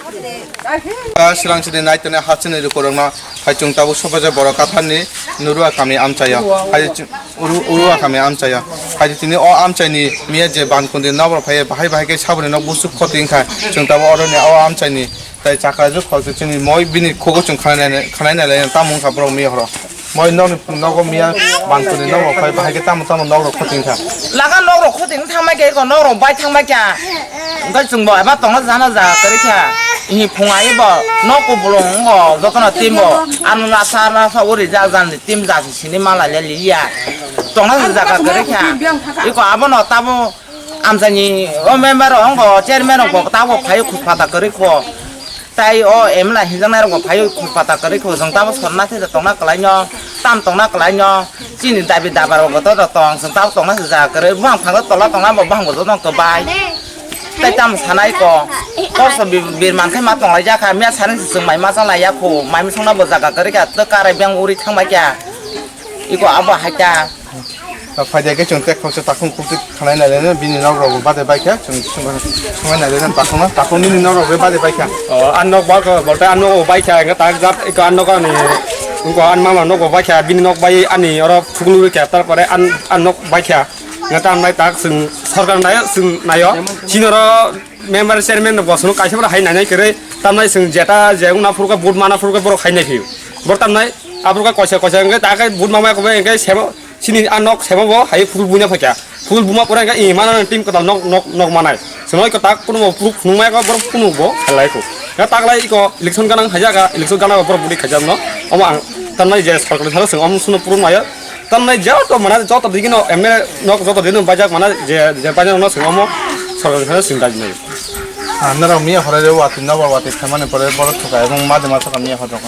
Ah, Srang sini nai tene hachini rukorokno hai chwng tabuk sopaja borok kaphani Nurua kami amchaio. Hai chwng Uru-, Urua kami amchaio. Hai tini o amchaini miya je bankundi nokbar phaiya bahai bahai khe saboni nok busuk khoti wngkha. Chwng tabuk oroni o amchaini tai chakra juk khol chini moi bini khugo chwng khanai nai, khanai nai lai tamo wngkha borok miya horo. Moi nokni nogo miya bangtoni nogo phai bahai khe tamo tamo nok rok khoting kha. Laga nok rok khoting thangmai khe eko nok rok bai thangmai kha. Wngkha chwng bo eba tongna jana ja kwrwi kha. Ihi phunga ibo nok kubulung wngbo jotono team bo ano lasa lasa uri jak jani team jasi sini mala le liya. Tongna se jaga kwrwi kha. Eko abono tamo amchaini o member rok wngbo chairman rok bo tamo phai khus pata kwrwi kho. Tai o M L A hinjaknai rokbo phaiwi khum pata kwrwi kho, chwng tamo sorna thai tongna kwlaino, tam tongna kwlaino, chini dabi dabar rokbo to tong, chwng tamo tongna se jaga kwrwi, buphang phango tola tongna bo buphang bo joto kwbai. Tai tamo sanai ko, koso bi-, birman khai ma tonglaijak kha, miya saring se chwng mai ma chalaiya kho, mai msongna bo jaga kwrwi kha, to karai beng uri thangbai kha. Iko abo hai ta. Phai de khe chwng tek khoksa takhung khukti khanai nai le bini nok rok bo bade bai kha chwng swngnai nai le takhung na takhung nini nok rok bade bai kha. O, an nok ba ko bolte an nok bai kha ga tak jat iko an nok ani ko an mama nok bai kha bini nok bai ani oro phuklu kha tar pore an an nok bai kha. Ga ta nai tak chwng sorkar nai chwng naio sinoro member chairman no bosong kaisa bora hai nai nai kere tamnai chwng jeta je ungna phuru ka vote mana phuru ka borok hai nai phiyo. Bor tamnai abro ka koisa koisa wngkhe ta kai vote mama ko wngkhe sebo sini a nok sebo bo hai phul buina phaikha. Phul buma pore wngkhe i mana team kwtal nok nok nok manai. Chwng ko tak kuno bo phuru khunung mai ko borok kuno bo khalai ko. Ya tak lai ko election ganang haja ka election ganang borok budi khaja no. Omo ang tamnai je sarkar tharo chwng omo suno purun maya. Tamnai joto mana joto digino M L A nok joto digino bajak mana je je bajak no sing omo sorkar thani sing dajinai. Ah, norok miya hore re wati nobar wati khamani pore borok thuka ebong made ma saka miya hore rok.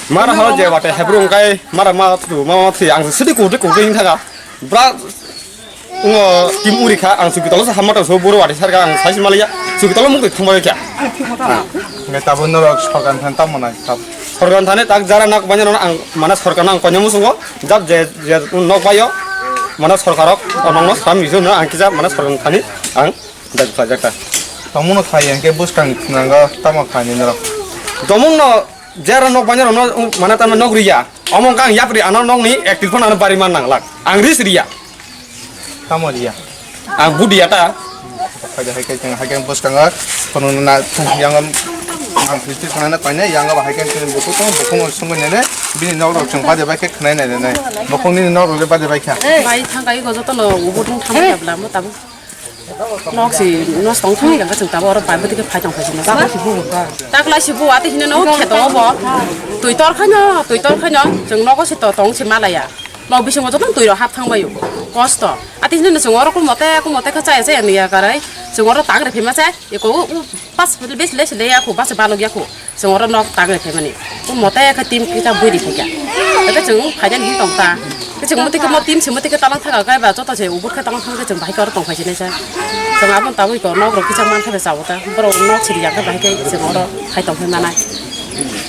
Mara horo je wate hebru wngkai mara ma tu ma ma thi ang sidi kutu kutu hin thaga. Bra ngo tim uri kha ang suki tolo sa hamma to so boro wati sarga ang sai maliya suki tolo mukti thangbai kha. Ngai tabun norok sorkar thani tamo nai tab. Sorkar thani tak jara nak banya no ang mana sorkar nang konya musungo. Jab je je nok bayo, mane sorkarok, o nokno sam misu no ang kisa mane sorkar thani ang dai khlai jak ta. Tongmano khai hwnkhe bwskang khwnango tamo khainwi norok. Tomung no jera nok banya rok no, um, mana tama nok riya. Omong kang yapri ano nok ni ek tirpon ano bari man nang lak. Ang ris riya. Tamo riya. Ang budi ata. Pada hai kai teng hai kai bos kanga. Kono na yang am ang kritik kana na kaina yang ba hai kai teng buku tong buku mo sungo nene. Bini nok rok cheng pada bai kai khnai nai nai. Buku ni nok rok pada bai kha. Bai thang kai go joto no ubo thang thang ya bla mo tabu. Nok si, nok tong thang ka chwng tabo oro bai bwtwi khe phai tong phai sini. Taklai si bu ati hino nok khe tongo bo. Twi tor khaino, twi tor khaino chwng nogo si to tong si malaya. Nok bisingo joto twi rok hap thang baio. Kosto. Ati hino chwng oro kumote, kumote khe chaya chaya ni ya karai. Chwng oro tang re phima chai. Eko u pas bes le le ya khu bas balok ya khu. Chwng oro nok tang ri phaimani. O mote khe team kisa bui ri phaikha. Eke chwng phainani hin tong ta. Ke chwng muti khe mo team se muti khe talang thaka kai ba joto se ubur khe talang thang khe chwng bahai khe oro tong phai sinai sa. Chwng aboni tabuk ko nok rok kisa man khe ba chao ta. Borok nok siri ya khe bahai khe chwng oro khai tong phai manai.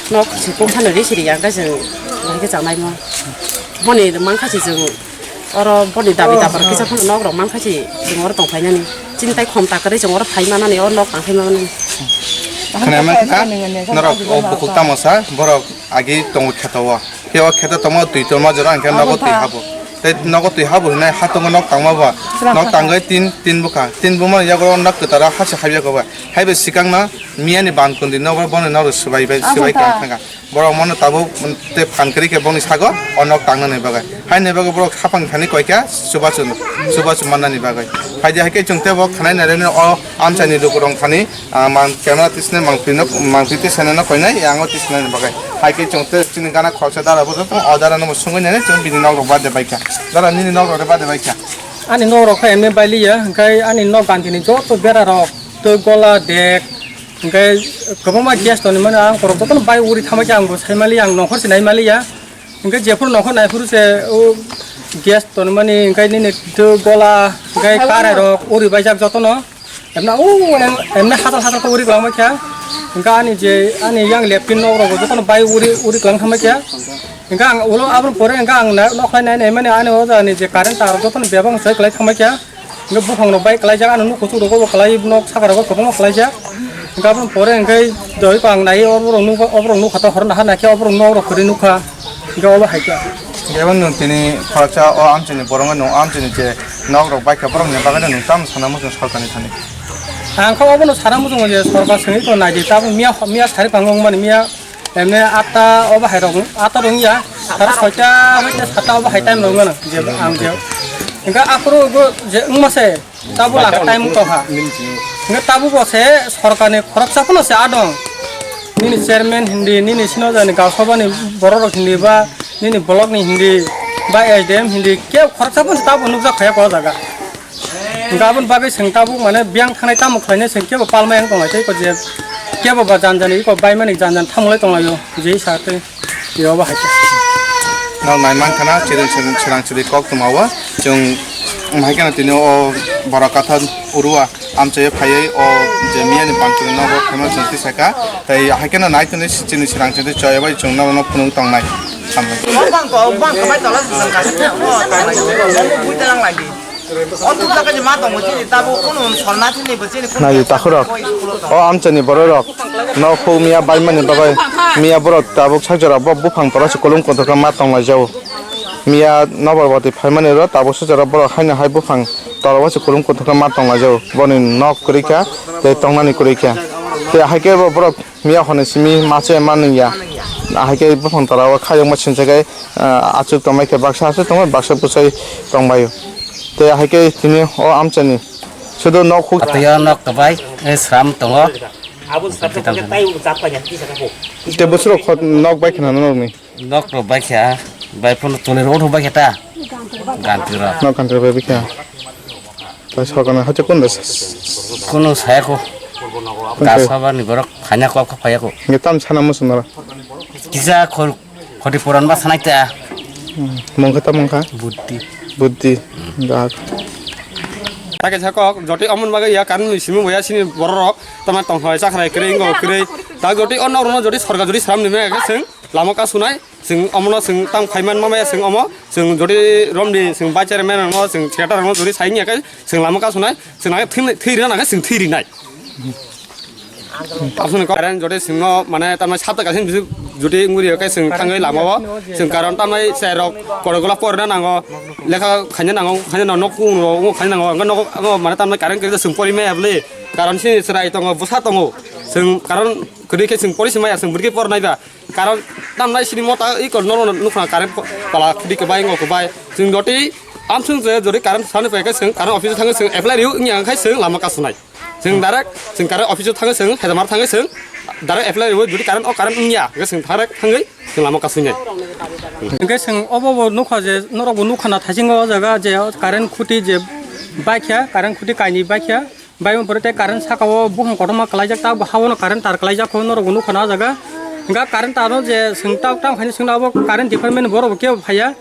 Nok se kum phano ri siri ya khe chwng bahai khe chang nai mo. Boni man kha se chwng Oro boni dabi dabar kisa phano nok rok man kha si, chwng oro tong phainani. Chini tai khom ta kwrwi chwng oro phai manani, o nok tang phai manani. Khwnai man kha, norok o bukhuk tamo sa, borok agi tongo kheto o. Khe o kheto tongma twi tongma jora hwnkhe nogo twi habo. Tei nogo twi habo hwnwi ha tongo nok tangma ba. Nok tangwi tin, tin bwkha. Tin buma yago nok kwtara hase habya khe ba. Haibai swkangno miyani ban kundi nogo boni nok rw swbai bai, swbai kha thangkha. Borok mono tabuk tei phan kwrwi khe bongni sago o nok tangnani bagwi. Haini bagwi borok hapang thani koi kha chubachu, chubachu mannani bagwi. Phaidi hai khe chwng tei bo khwnai nai rwni o amchaini lukurok thani, ah, man camera tisne mangphi no, mangphi tisanano koinai, yang o tisanani bagwi. Hai khe chwng tei chini gana khoroksa dara bo joto o dara no bo sungwi nai chwng bini nok rok bade bai kha. Dara nini nok rok de bade bai kha. Ani nok rok khe M A bailiya, hwnkhe ani nok gantini joto bera rok, tei gola, dek, Hingke kwbangma gas tonimani ang borok jotono bai uri thamai khe ang bo sai maliya, ang nongkhor se nai maliya. Hingke jephuru nongkhor nai phuru se o gas tonimani hingke nini twi gola hingke karai rok uri baijak jotono. Emna o emna hatal hatal khe uri kwlangma khe. Hingke ani je ani yang lepin nok rok jotono bai uri uri kwlang thamai khe. Hingke ang ulo aboni pore hingke ang nokhlai nai nai mani ani o jani je current tar jotono bebak soi kwlai thamai khe. Hingke buphang rok bai kwlaijak, ano nuk kuchuk rogo bo kwlai, nok saka rogo kwbangma kwlaijak. Hingke aboni pore hingke doi ko ang nai, oborok nuk, oborok nukha to horo naha naikhe oborok nok rok kwrwi nukha. Hingke obo hai khe. Hingke abo nwng tini khoroksa o amchini borok nwng amchini je nok rok baikha borok ni bagwi nwng tamo sana muchung sorkar ni thani. Ang khe obono sana muchungo je sorkar sengwi to naidi tabuk miya, miya sari pango wngmani miya. Emne atta obo hai rok, atta rok ya, tara soita hoite sata obo hai time rok mano, je ang je. Hingke aphuru bo je wngma se, tabuk laka time tongkha. Hingke tabuk bo se sorkarni khoroksa phano se adong. Nini chairman hindi, nini sino jani gaosabani borok rok hindi ba, nini block ni hindi, ba S D M hindi, kebo khoroksa phano se tabuk nukjak khaya ko jaga. Hingke aboni bagwi chwng tabuk mane biyang thangnai tamo khlainai chwng kebo palmai wng tonglai tei eko je kebo ba jan jani eko baimani jan jan thamulai tonglaio je sa tei yobo hai khe. Nok nai mankha na chwng chwng chwrang chwrwi kok tongma o chwng hai kheno tini o borok kathar urua amchai phaiwi o je miyani bangtwi nogo khaima chwng tisaka tei hai kheno nai tongwi chini chwrang chwngtwi choi bai chwng norokno phunuk tongnai. Hambai. O bang to, bang khamai tola se jang kha. O tongnai. Omo bui talang lagi. O tu jaga je ma tongo chini tabo kuno sorna chini bo chini kuno. Nai takhurok. O amchani bororok. No khu miya baimani bagwi miya borok tabuk sak jora bo buphang tola se kolom kotor khe ma tonglaijao. Miya nobor bati phaimani ro tabuk sak jora borok haino hai buphang tola o se kolom kotor khe ma tonglaijao. Boni nok kwrwi kha tei tongnani kwrwi kha. Tei hai khe bo borok Miya hwnwi simi ma se ma nung ya. Ahai khe buphang tola o khayokma sinchagwi, ah, achuk tongbai khe baksa achuk tongbai baksa bwsai tongbai o. Tei ahai khe tini o amchaini sudu nok huk. Atwi o nok kwbai, eh, sram tongo. Tei bwswrok khot nok bai khna norokni. Nok rok bai kha, bai phano tole rok rok bai kha ta. Gantri rok. Nok gantri rok bai kha. Tai sorkar no hacha kun das. Kuno saya ko. Kun sai? Kasaba ni borok khanya kok kok phaya ko. Nge tam sana musu nara. Kisa khol khoti puran ba sanai ta. Hmm. Mongkha ta mongkha. Buddhi. Buddhi. Dak. Take sa kok joti amon baga ya kan simi boya sini borok tama tong hoi sakrai kre ngo kre. Ta joti on oro joti sorkar joti sram ni me ke sing lama ka sunai. Chwng omono chwng tamo khai man ma maya chwng omo chwng jodi romdi chwng bai chairman rokno chwng secretary rokno jodi sai wngya khe chwng lama kasonai chwng nang thwi rina nang khe chwng thwi rinai. Absini current jodi singno mane tamai sabta kasin bisi jodi nguri khe sing thangwi lama o sing current tamai sai rok kodo gola porna nango lekha khaina nango khaina nango nok kung ro khaina nango ngo nok ngo mane tamai current khe sing pori maya bli current sini serai tongo bwsa tongo sing current kwrwi khe sing pori simaya sing burki por naiba current tamai sini mota i kor no nukha current pala khudi kwbai ngo kwbai sing jodi amsung je jodi current sani pai khe sing current office thangwi sing apply riu wngya khai sing lama kasunai. Chwng direct chwng current office o thangwi chwng, Hedamar thangwi chwng direct apply rwi, jodi current o current wngya, hwnkhe chwng direct thangwi chwng lama kasui nai. Hwnkhe chwng obo bo nukha je, norok bo nukha na thaisingo o jaga je current khuti je baikha, current khuti kainwi baikha, baimani pore tei current saka o buphang kotorma kwlaijak, ta bo ha o no current tar kwlaijak kho, norok bo nukha na o jaga. Hwnkhe current tar no je chwng tak tang khainwi chwngno abo current department ni borok bo kebo phaiya.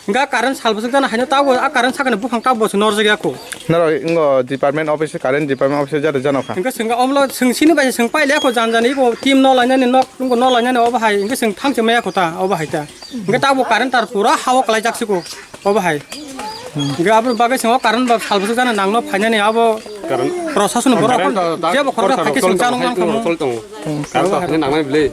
Hingke current sal bwswk jana haino tabuk a current sakani buphang tabuk bo se norjak ya kho. Norok ingo department office, current department office jare jano kha. Hingke sengke omlo seng sini bai seng pai le kho jan jani iko team no lainani nok, iko no lainani obo hai hingke seng thang se maya kho ta obo hai ta. Hingke tabuk current tar pura ha o kwlai jak siko obo hai. Hingke aboni bagwi seng o current ba sal bwswk jana nang no phainani abo Current. Prosason borok current ta jebo khoroksa kor phaikhe sal seng tong, janong hai nang tong, khamu. Sol tong. Current ta phainani nang nai bwle.